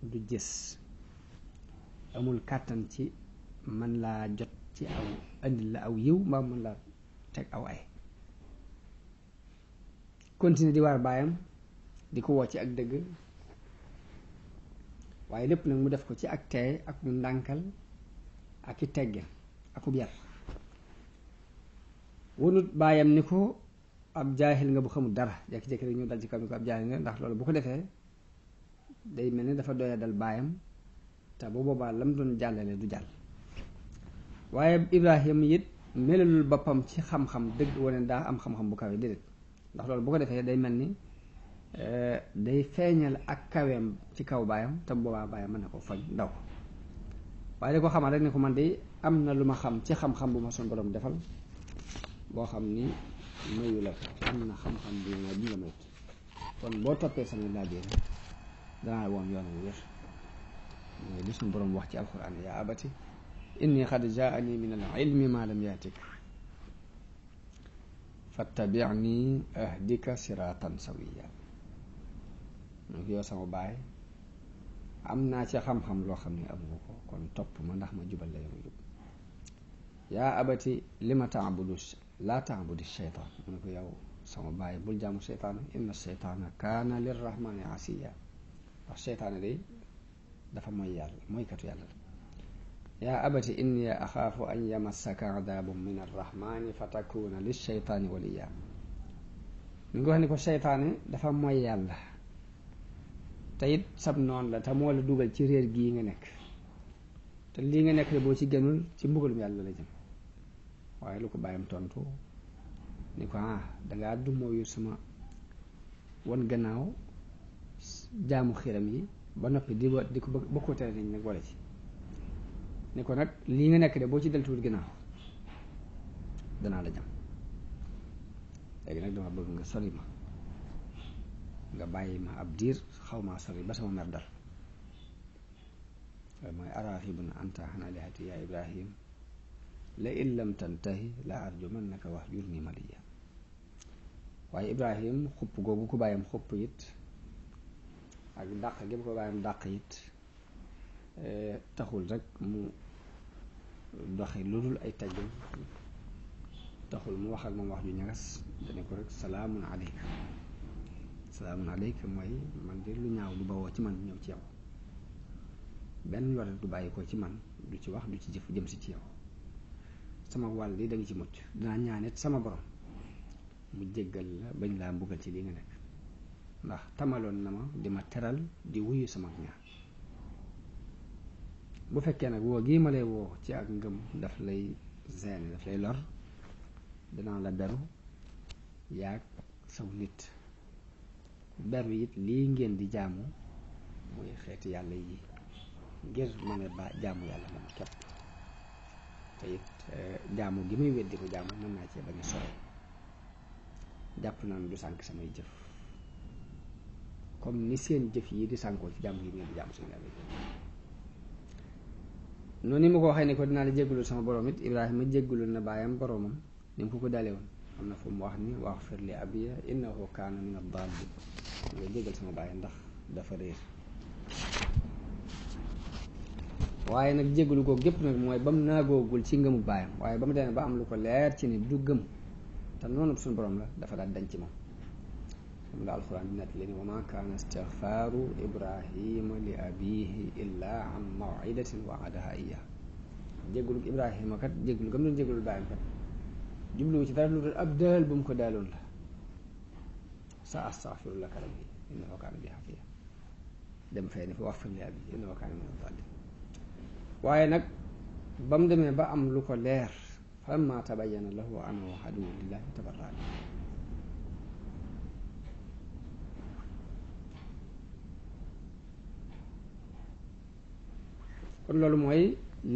du gis amul kàttan ci mën laa jot ci aw indi la aw yiw mbaa mën laa teg aw ay. continue di waar baayam di ko woo ci ak dëgg waaye lépp nag mu def ko ci ak teey ak mu ndànkal ak i teggin akub yar. wonut baayam ni ko ab jaahil nga bu xamul dara jékki-jékki rek ñu dal ci kaw ni ko ab jaahil nga ndax loolu bu ko defee day mel ni dafa doya dal baayam te bu boobaa lam doon jàllale du jàll. waaye Ibrahim it melalul boppam ci xam-xam dëgg wane daa am xam-xam bu kawe déedéet ndax loolu bu ko defee day mel ni day feeñal ak kaweem ci kaw baayam te bu boobaa baayam mën na ko faj ndaw ko. waaye da ko xamal rek ne ko man de am na lu ma xam ci xam-xam bu ma son borom defal boo xam ni mayu la ko am na xam-xam bi ma bi la mayut kon boo toppee sama laajee danaa woon yoon wu wér. mooy li suñu borom wax ci alquran yaa abati inni qad jaani min al ilmi ma lam yaatik fattabi'ni ahdika siratan sawiya. donc yow sama baay am naa ci xam-xam loo xam ne amu ko kon topp ma ndax ma jubal la yow jub. yaa abati lima ta'budu laa ta'budi shaytaan mu ne ko yow sama baay bul jaamu seytaane inna seytaana kaana lirrahmani asiya wax seytaane day dafa mooy yàlla mooykatu yàlla la. yaa abati inni axaafu an yamassaka adaabun min arrahmani fa takuna lishaytaani waliya. mi ngi wax ni ko seytaane dafa mooy yàlla te it sab noon la te moo la dugal ci réer gii nga nekk te lii nga nekk de boo ci gënul ci mbugalum yàlla la jëm. waaye lu ko bàyyam tontu ni ko dangaa dumóoyu sama wan gannaaw jaamu xiram yi ba noppi di ko bokkoo tere nañ nag boole ci ne ko nag lii nga nekk de boo ci deltuwul ginnaaw danaa la jam léegi nag dama bëgg nga sori ma nga bàyyi ma ab diir xaw maa sori ba sama mer dal mooy araxibun anta an alihati ya ibrahim la in lam tantahi la arjumannaka wahjurni maliya waaye ibrahim xupp googu ko bàyyam xupp it ak dàq gi ko bàyyam dàq it taxul rek mu doxi lu dul ay teggin taxul mu wax ak moom wax ju ñagas dane ko rek salaamun aleyka salaamun aleyka mooy man de lu ñaaw du bawoo ci man ñëw ci yow benn lor du bàyyi ko ci man du ci wax du ci jëf jëm si ci yow sama wàll li da nga ci mucc dinaa ñaanit sama borom mu jéggal la bañ laa mbugal ci li nga nekk ndax tamaloon na ma di ma teral di wuyu sama ñaan bu fekkee nag woo gii ma lay woo ci ak ngëm daf lay gêner daf lay lor danaa la beru yaag saw nit beru it lii ngeen di jaamu muy xeeti yàlla yi ngir mën a ba jaamu yàlla moom képp te it jaamu gi muy weddi ko jaamu mën naa cee bañ a sore jàpp naa ne du sànk samay jëf comme ni seen jëf yi di sànkoo ci jaamu yi ngeen di jaamu seen yàlla yi noonu ma ko waxee ne ko dinaa la jéggalul sama borom it Ibrahima jéggalul na baayam boromam ni mu ko dalee woon am na fu mu wax ni waxfir li abiya innahu kaana min ad-daalliin nga jéggal sama baay ndax dafa réer waaye nag jéggalu ko gépp nag mooy ba mu naagoogul ci ngëmu baayam waaye ba mu demee ba am lu ko leer ci ni du gëm te noonu suñu borom la dafa daal dañ ci moom moom la alxuraan di nettali ni wa maa kaana istigfaaru ibrahima li abihi illaa an maw'idatin wa'adaha iyyaahu jéggalu ibrahima kat jéggalu gam doon jéggalul baayam kat jubluwu ci dara lu dul ab daal bu mu ko daaloon la sa astaghfiru laka rabbi innahu kaana bi hafiya dem fay ne fa waxfir li abi innahu kaana min ad-daalliin waaye nag ba mu demee ba am lu ko leer falammaa tabayyana lahu annahu aduwwun lillaahi tabarra'a minhu kon loolu mooy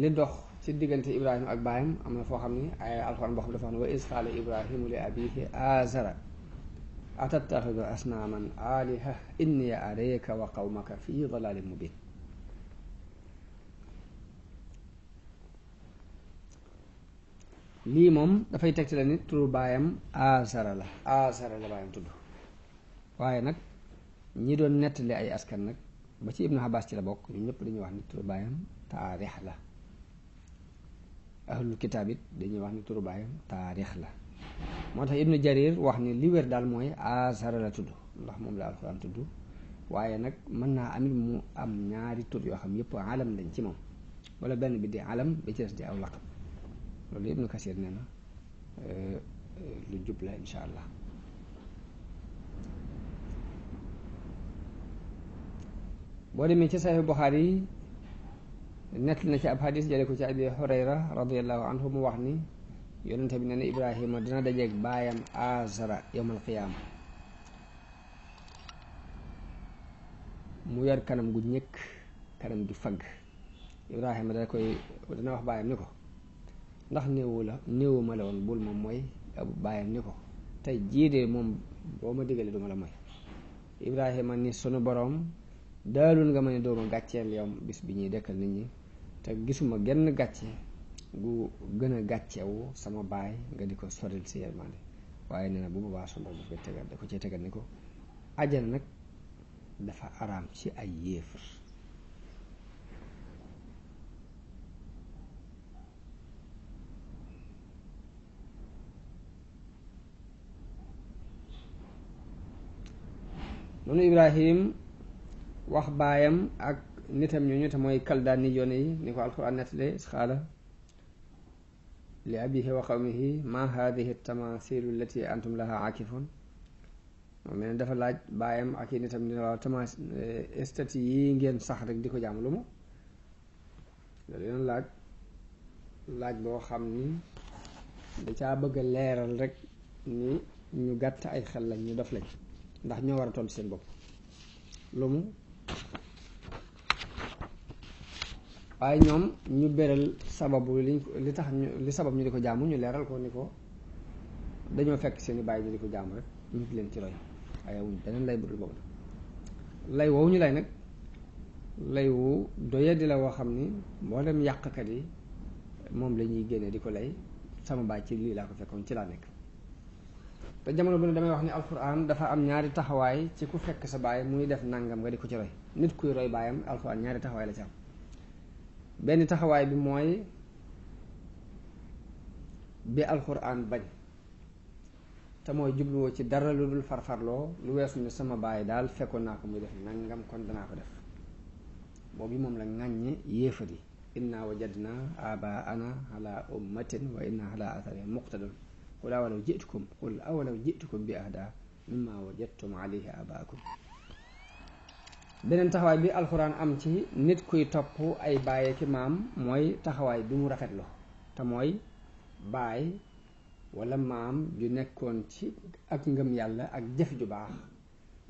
li dox ci diggante Ibrahima ak baayam am na foo xam ne ay alxuraan boo xam dafa wax ne wa iz qaala Ibrahimu li abiihi aazara atattaxidu asnaaman aaliha inni arayka wa qawmaka fi dalaalin mubiin lii moom dafay tegti la nit turu baayam aazara la baayam tudd waaye nag ñi doon nettali ay askan nag ba ci Ibnu Abbas ci la bokk ñu ñëpp dañuy wax ni turu baayam taarix la ahlul kitaab it dañuy wax ni turu baayam taarix la moo tax Ibnu Jarir wax ni li wér daal mooy Azara la tudd ndax moom la alxuraan tudd waaye nag mën naa amit mu am ñaari tur yoo xam yëpp alam lañ ci moom wala benn bi di alam ba ci des di aw laqab loolu Ibnu Kasir nee na lu jub la insha allah boo demee ci Sahih Buxaari yi nett na ci ab xadis jële ko ci Abi Hurayra radiyallahu anhu mu wax ni yonente bi nee na Ibrahima dina dajeeg baayam Azara yawmal qiyaama mu yor kanam gu ñëkk kanam gi fagg Ibrahima dana wax baayam ni ko ndax néewu ma la woon bul moom mooy baayam ni ko tey jii de moom boo ma digalee duma la mooy Ibrahima ni sunu boroom daalul nga ma ne dooma gàcceel yow bis bi ñuy dekkal nit ñi te gisuma genn gàcce gu gën a gàccewu sama baay nga di ko soril si yërmande waaye nee na bu boobaa sunu boroom da ko cee tegal ni ko ajjana nag dafa araam ci ay yéefar noonu Ibrahim wax baayam ak nitam ñooñu te mooy kaldaan ni yoone yi ni ko alquran nettale xaala li abihi wa qawmihi ma hadihi tamasilu allati antum laha aakifun moom mel dafa laaj baayam ak i nitam ni waaw stati yi ngeen sax rek di ko jaamu lu mu loolu yoon laaj boo xam ni da caa bëgg a leeral rek ni ñu gàtt ay xel lañ ñu dof lañ ndax ñoo war a tontu seen bopp lu mu waaye ñoom ñu beral sababu li tax li sabab ñu di ko jaamu ñu leeral ko ni ko dañoo fekk seeni bàyyi ñu di ko jaamu rek ñu di leen ci roy waaye wuñ beneen lay budul boobu lay woowu ñu lay nag lay wu doye di la woo xam ni mboolem yàqkat yi moom la ñuy génne di ko lay sama baay ci lii laa ko fekkoon ci laa nekk te jamono bu ne damay wax ni alxuraan dafa am ñaari taxawaay ci ku fekk sa baay muy def nangam nga di ko ci roy nit kuy roy baayam alxuraan ñaari taxawaay la ci am benn taxawaay bi mooy bi alxuraan bañ te mooy jubluwoo ci dara lu dul farfarloo lu weesu ne sama baay daal fekkoon naa ko muy def nangam kon danaa ko def boobu moom la ŋàññe yéefar yi inna wajadna abaana ala ummatin wa inna ala atharihim muqtadun qul awalaw jitukum bi ahda mimma wajadtum alayhi abaakum beneen taxawaay bi alxuraan am ci nit kuy topp ay bàyyee ki maam mooy taxawaay bi mu rafetlu te mooy baay wala maam ju nekkoon ci ak ngëm yàlla ak jëf ju baax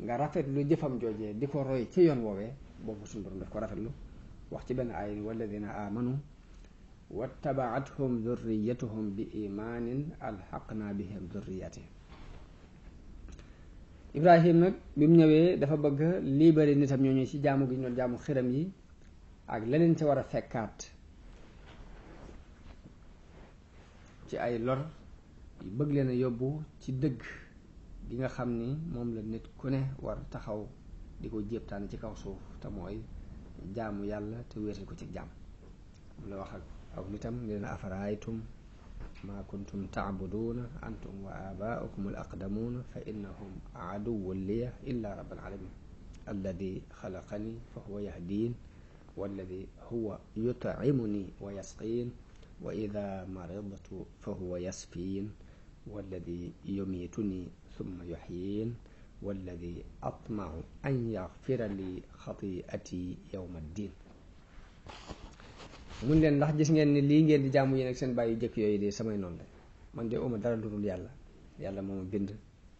nga rafetlu jëfam joojee di ko roy ci yoon woowee boobu suñu borom daf ko rafetlu wax ci benn aaya walladina amanu wattabaathum dhurriyatuhum bi imaanin alxaqna bihim dhurriyatihim Ibrahim nag bi mu ñëwee dafa bëgg libéré nitam ñooñu ci jaamu gi ñu doon jaamu xiram yi ak leneen ca war a fekkaat ci ay lor bëgg leen a yóbbu ci dëgg gi nga xam ni moom la nit ku ne war taxaw di ko jéebtaan ci kaw suuf te mooy jaamu yàlla te wéetal ko ci jaam mu la wax ak aw nitam ni leen afaraaytum maa kuntum taabuduuna antum wa abaaukum al aqdamuuna fa innahum aduwwun liya illa rabbil alamin alladi xalaqani fa huwa yahdiin walladi huwa yut'imuni wa yasqiin wa ida maridtu fa huwa yasfiin walladi yumiituni summa yuxyiin walladi atmau an yaxfira li xatiati yowma ddin mun leen ndax gis ngeen ni lii ngeen di jaamu yéen ak seen bàyyi yu jëkk yooyu de samay noonu la man de uma dara lu dul yàlla yàlla moo ma bind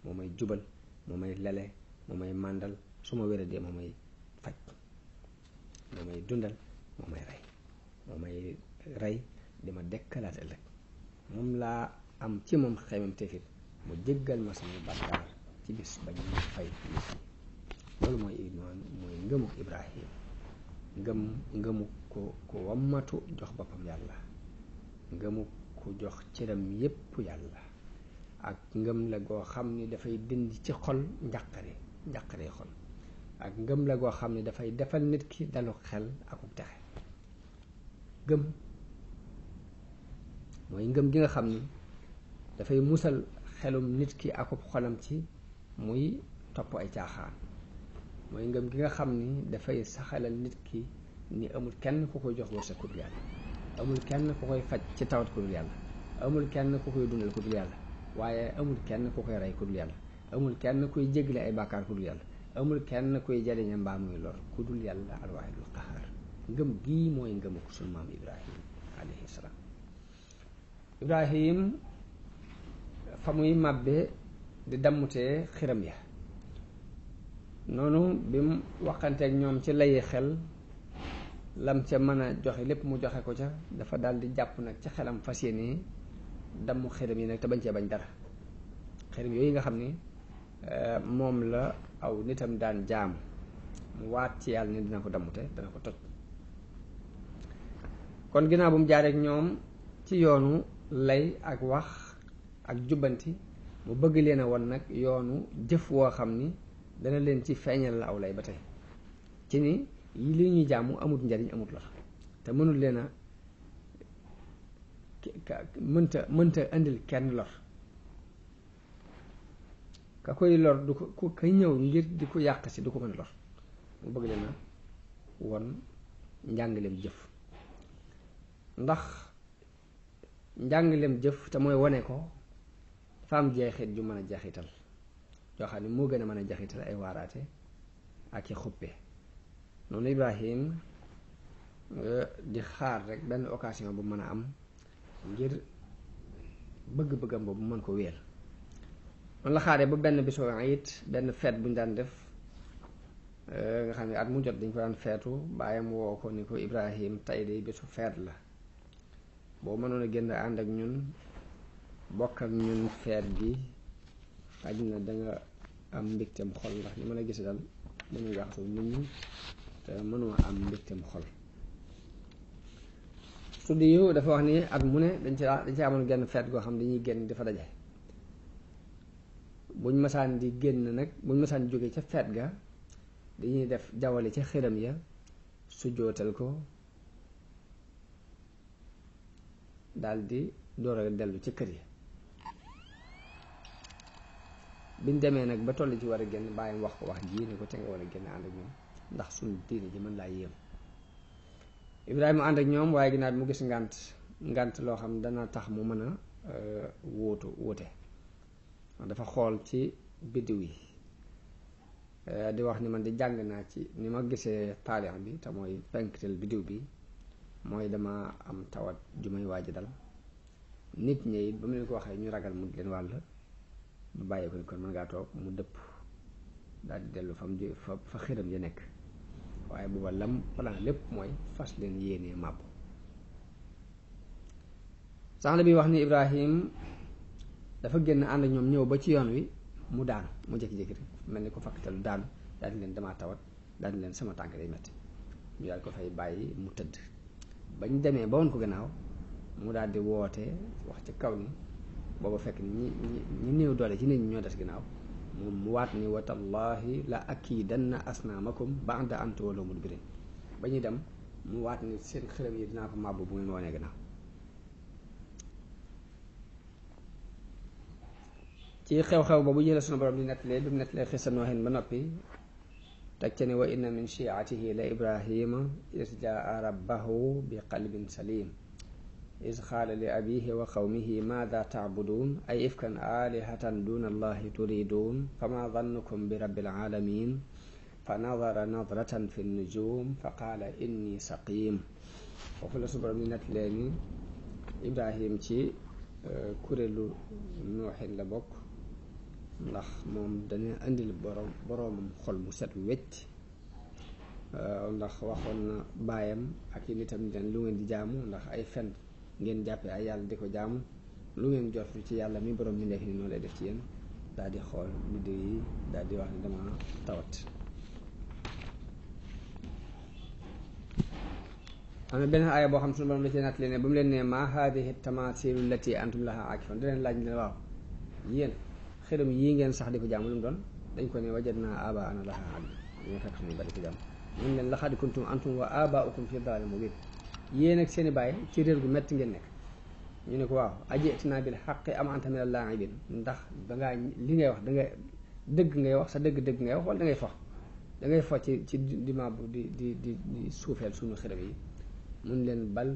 moo may jubal moo may lele moo may màndal su ma wéradee moo may faj moo may dundal moo may rey di ma dekkalaat ëllëg moom laa am ci moom xemam tefit mu jéggal ma sama bàkkaar ci bis ba ñu fay nit ñi loolu mooy iman mooy ngëmuk Ibrahim ngëmu ku wammatu jox boppam yàlla ngëmu ku jox cëram yépp yàlla ak ngëm la goo xam ni dafay dindi ci xol njàqare xol ak ngëm la goo xam ni dafay defal nit ki dalu xel akuk texe gëm mooy ngëm gi nga xam ni dafay musal xelum nit ki akub xolam ci muy topp ay caaxaan mooy ngëm gi nga xam ni dafay saxalal nit ki ni amul kenn ku koy jox wërsëg ku dul yàlla amul kenn ku koy faj ci tawat ku dul yàlla amul kenn ku koy dundal ku dul yàlla waaye amul kenn ku koy rey ku dul yàlla amul kenn kuy jégle ay bàkkaar ku dul yàlla amul kenn kuy jariñe mbaa muy lor ku dul yàlla alwaahidul qahaar ngëm gii mooy ngëmu ko sunu maam Ibrahim alayhi salaam Ibrahim fa muy màbbe di dammutee xiram ya noonu bi mu waxanteeg ñoom ci layi xel lam ca mën a joxe lépp mu joxe ko ca dafa daal di jàpp nag ci xelam fas yéene damm xiram yi nag te bañ cee bañ dara xiram yooyu nga xam ni moom la aw nitam daan jaam mu waat ci yàlla ni dina ko dammute dana ko toj kon ginnaaw bu mu jaareek ñoom ci yoonu lay ak wax ak jubbanti mu bëgg leen a won nag yoonu jëf woo xam ni dana leen ci feeñal la aw lay ba tey ci ni li ñuy jaamu amut njariñ amut lor te mënul leen a mënta indil kenn lor ka koy lor du ko ku kay ñëw ngir di ko yàq si du ko mën a lor mu bëgg leen a won njàngaleem jëf ndax njàngaleem jëf te mooy wane ko dafa am jeexit ju mën a jeexital yoo xam ne moo gën a mën a jeexital ay waaraate ak i xuppe noonu Ibrahim di xaar rek benn occasion bu mën a am ngir bëgg-bëggam boobu mën ko wéel noonu la xaaree ba benn bisoo it benn fête bu ñu daan def nga xam ne at mu jot dañ ko daan feetu baayam woo ko ni ko Ibrahim tey de bésu feet la boo mënoon a génn ànd ak ñun bokk ak ñun feet gi xaj na danga am mbégteem xol ndax ni ma la gis dal mënu jaxasoo nit ñi te mënoo am mbégteem xol suddi yu dafa wax ni at mu ne dañ ci amoon genn feet goo xam dañuy génn di fa daje buñ masaan di génn nag buñ masaan jóge ca feet ga dañuy def jawale ca xëram ya sujjootal ko daldi door a dellu ci kër yi biñ demee nag ba toll ci war a génn bàyyam wax ko wax ji ni ko te nga war a génn ànd ak ñoom ndax suñu diine ji mën laa yéem Ibrahima ànd ak ñoom waaye ginnaaw bi mu gis ngant loo xam dana tax mu mën a wuute dafa xool ci biddiw yi di wax ni man di jàng naa ci ni ma gisee taarix bi te mooy penkteel biddiw bi mooy dama am tawat ju may waaj dal nit ñi it ba mu leen ko waxee ñu ragal mu leen wàll ba bàyyi ko ni kon mën ngaa toog mu dëpp daal di dellu fa xëram ya nekk waaye booba lam plan lépp mooy fas leen yéenee màbb sax la bi wax ni Ibrahim dafa génn ànd ñoom ñëw ba ci yoon wi mu daanu mu jékki-jékki rek mel ni ko fakkatalu daanu daal di leen damaa tawat daal di leen sama tànk day metti ñu daal ko fay bàyyi mu tëdd bañ demee ba woon ko gannaaw mu daal di woote wax ci kaw ni booba fekk ñi néew doole ci nit ñi ñoo des gannaaw moom mu waat ni wa tallahi la akiidanna asnaamakum ba'da an tuwallu mudbirin ba ñuy dem mu waat ni seen xërëm yi dinaa ko màbbu bu ngeen wonee gannaaw ci xew-xew boobu jëlee sunu borom di nettalee bi mu nettalee xisa Noohin ba noppi teg ca ne wa inna min shi'atihi la ibrahima is jaa rabbahu bi qalbin salim is qaala li abihi wa qawmihi maada tacbuduun ay ifkan aalihatan duna allahi turidun fama dannukum bi rabbil alamin fa nadara nadratan fi nujum fa qaala inni saqim foofu la sunu borom di nettalee ni Ibrahim ci kuréelu Noohin la bokk ndax moom dana indil boroomam xol mu set wecc ndax waxoon na baayam ak i nitam den lu ngeen di jaamu ndax ay fen ngeen jàppee ay yàlla di ko jaamu lu ngeen jot ci yàlla mi borom mi nekk ni noonu lay def ci yéen daal di xool biddiw yi daal di wax ni dama tawat am na benn aaya boo xam suñu borom la ci natt leen ne ba mu leen ne ma haadihi tamaasilu lati antum laha aakifoon da leen laaj ne waaw yéen xërëm yii ngeen sax di ko jaamu lu mu doon dañ ko ne wajadna abaana laha abid dañoo fekk suñu bari ko jaamu mun leen laqad kuntum antum wa abaukum fi dalaalin mubiin yéen ak seeni baay ci réer gu metti ngeen nekk ñu ne ko waaw aji'tunaa bil haqqi am anta mina laa'ibiin ndax dangaa li ngay wax danga dëgg ngay wax sa dëgg ngay wax wala dangay fo ci dima bu di suufeel suñu xërëm yi mun leen bal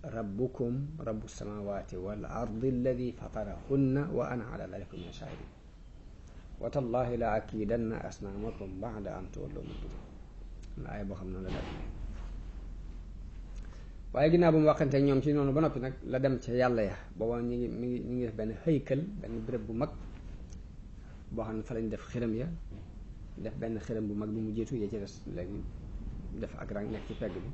rabbukum rabbu samawati wal ardi alladi fatarahunna wa ana ala dhalika min ash-shahidin wa tallahi la akidanna asnamakum ba'da an tuwallu mudbirin la ay boo xam noonu la def waaye ginnaaw bu mu waxante ñoom ci noonu ba noppi nag la dem ca yàlla ya booba ñu ngi def benn xëykal benn béréb bu mag boo xam ne fa lañ def xërëm ya def benn xërëm bu mag bi mu jiitu yee ci des léegi def ak rang nekk ci pegg bi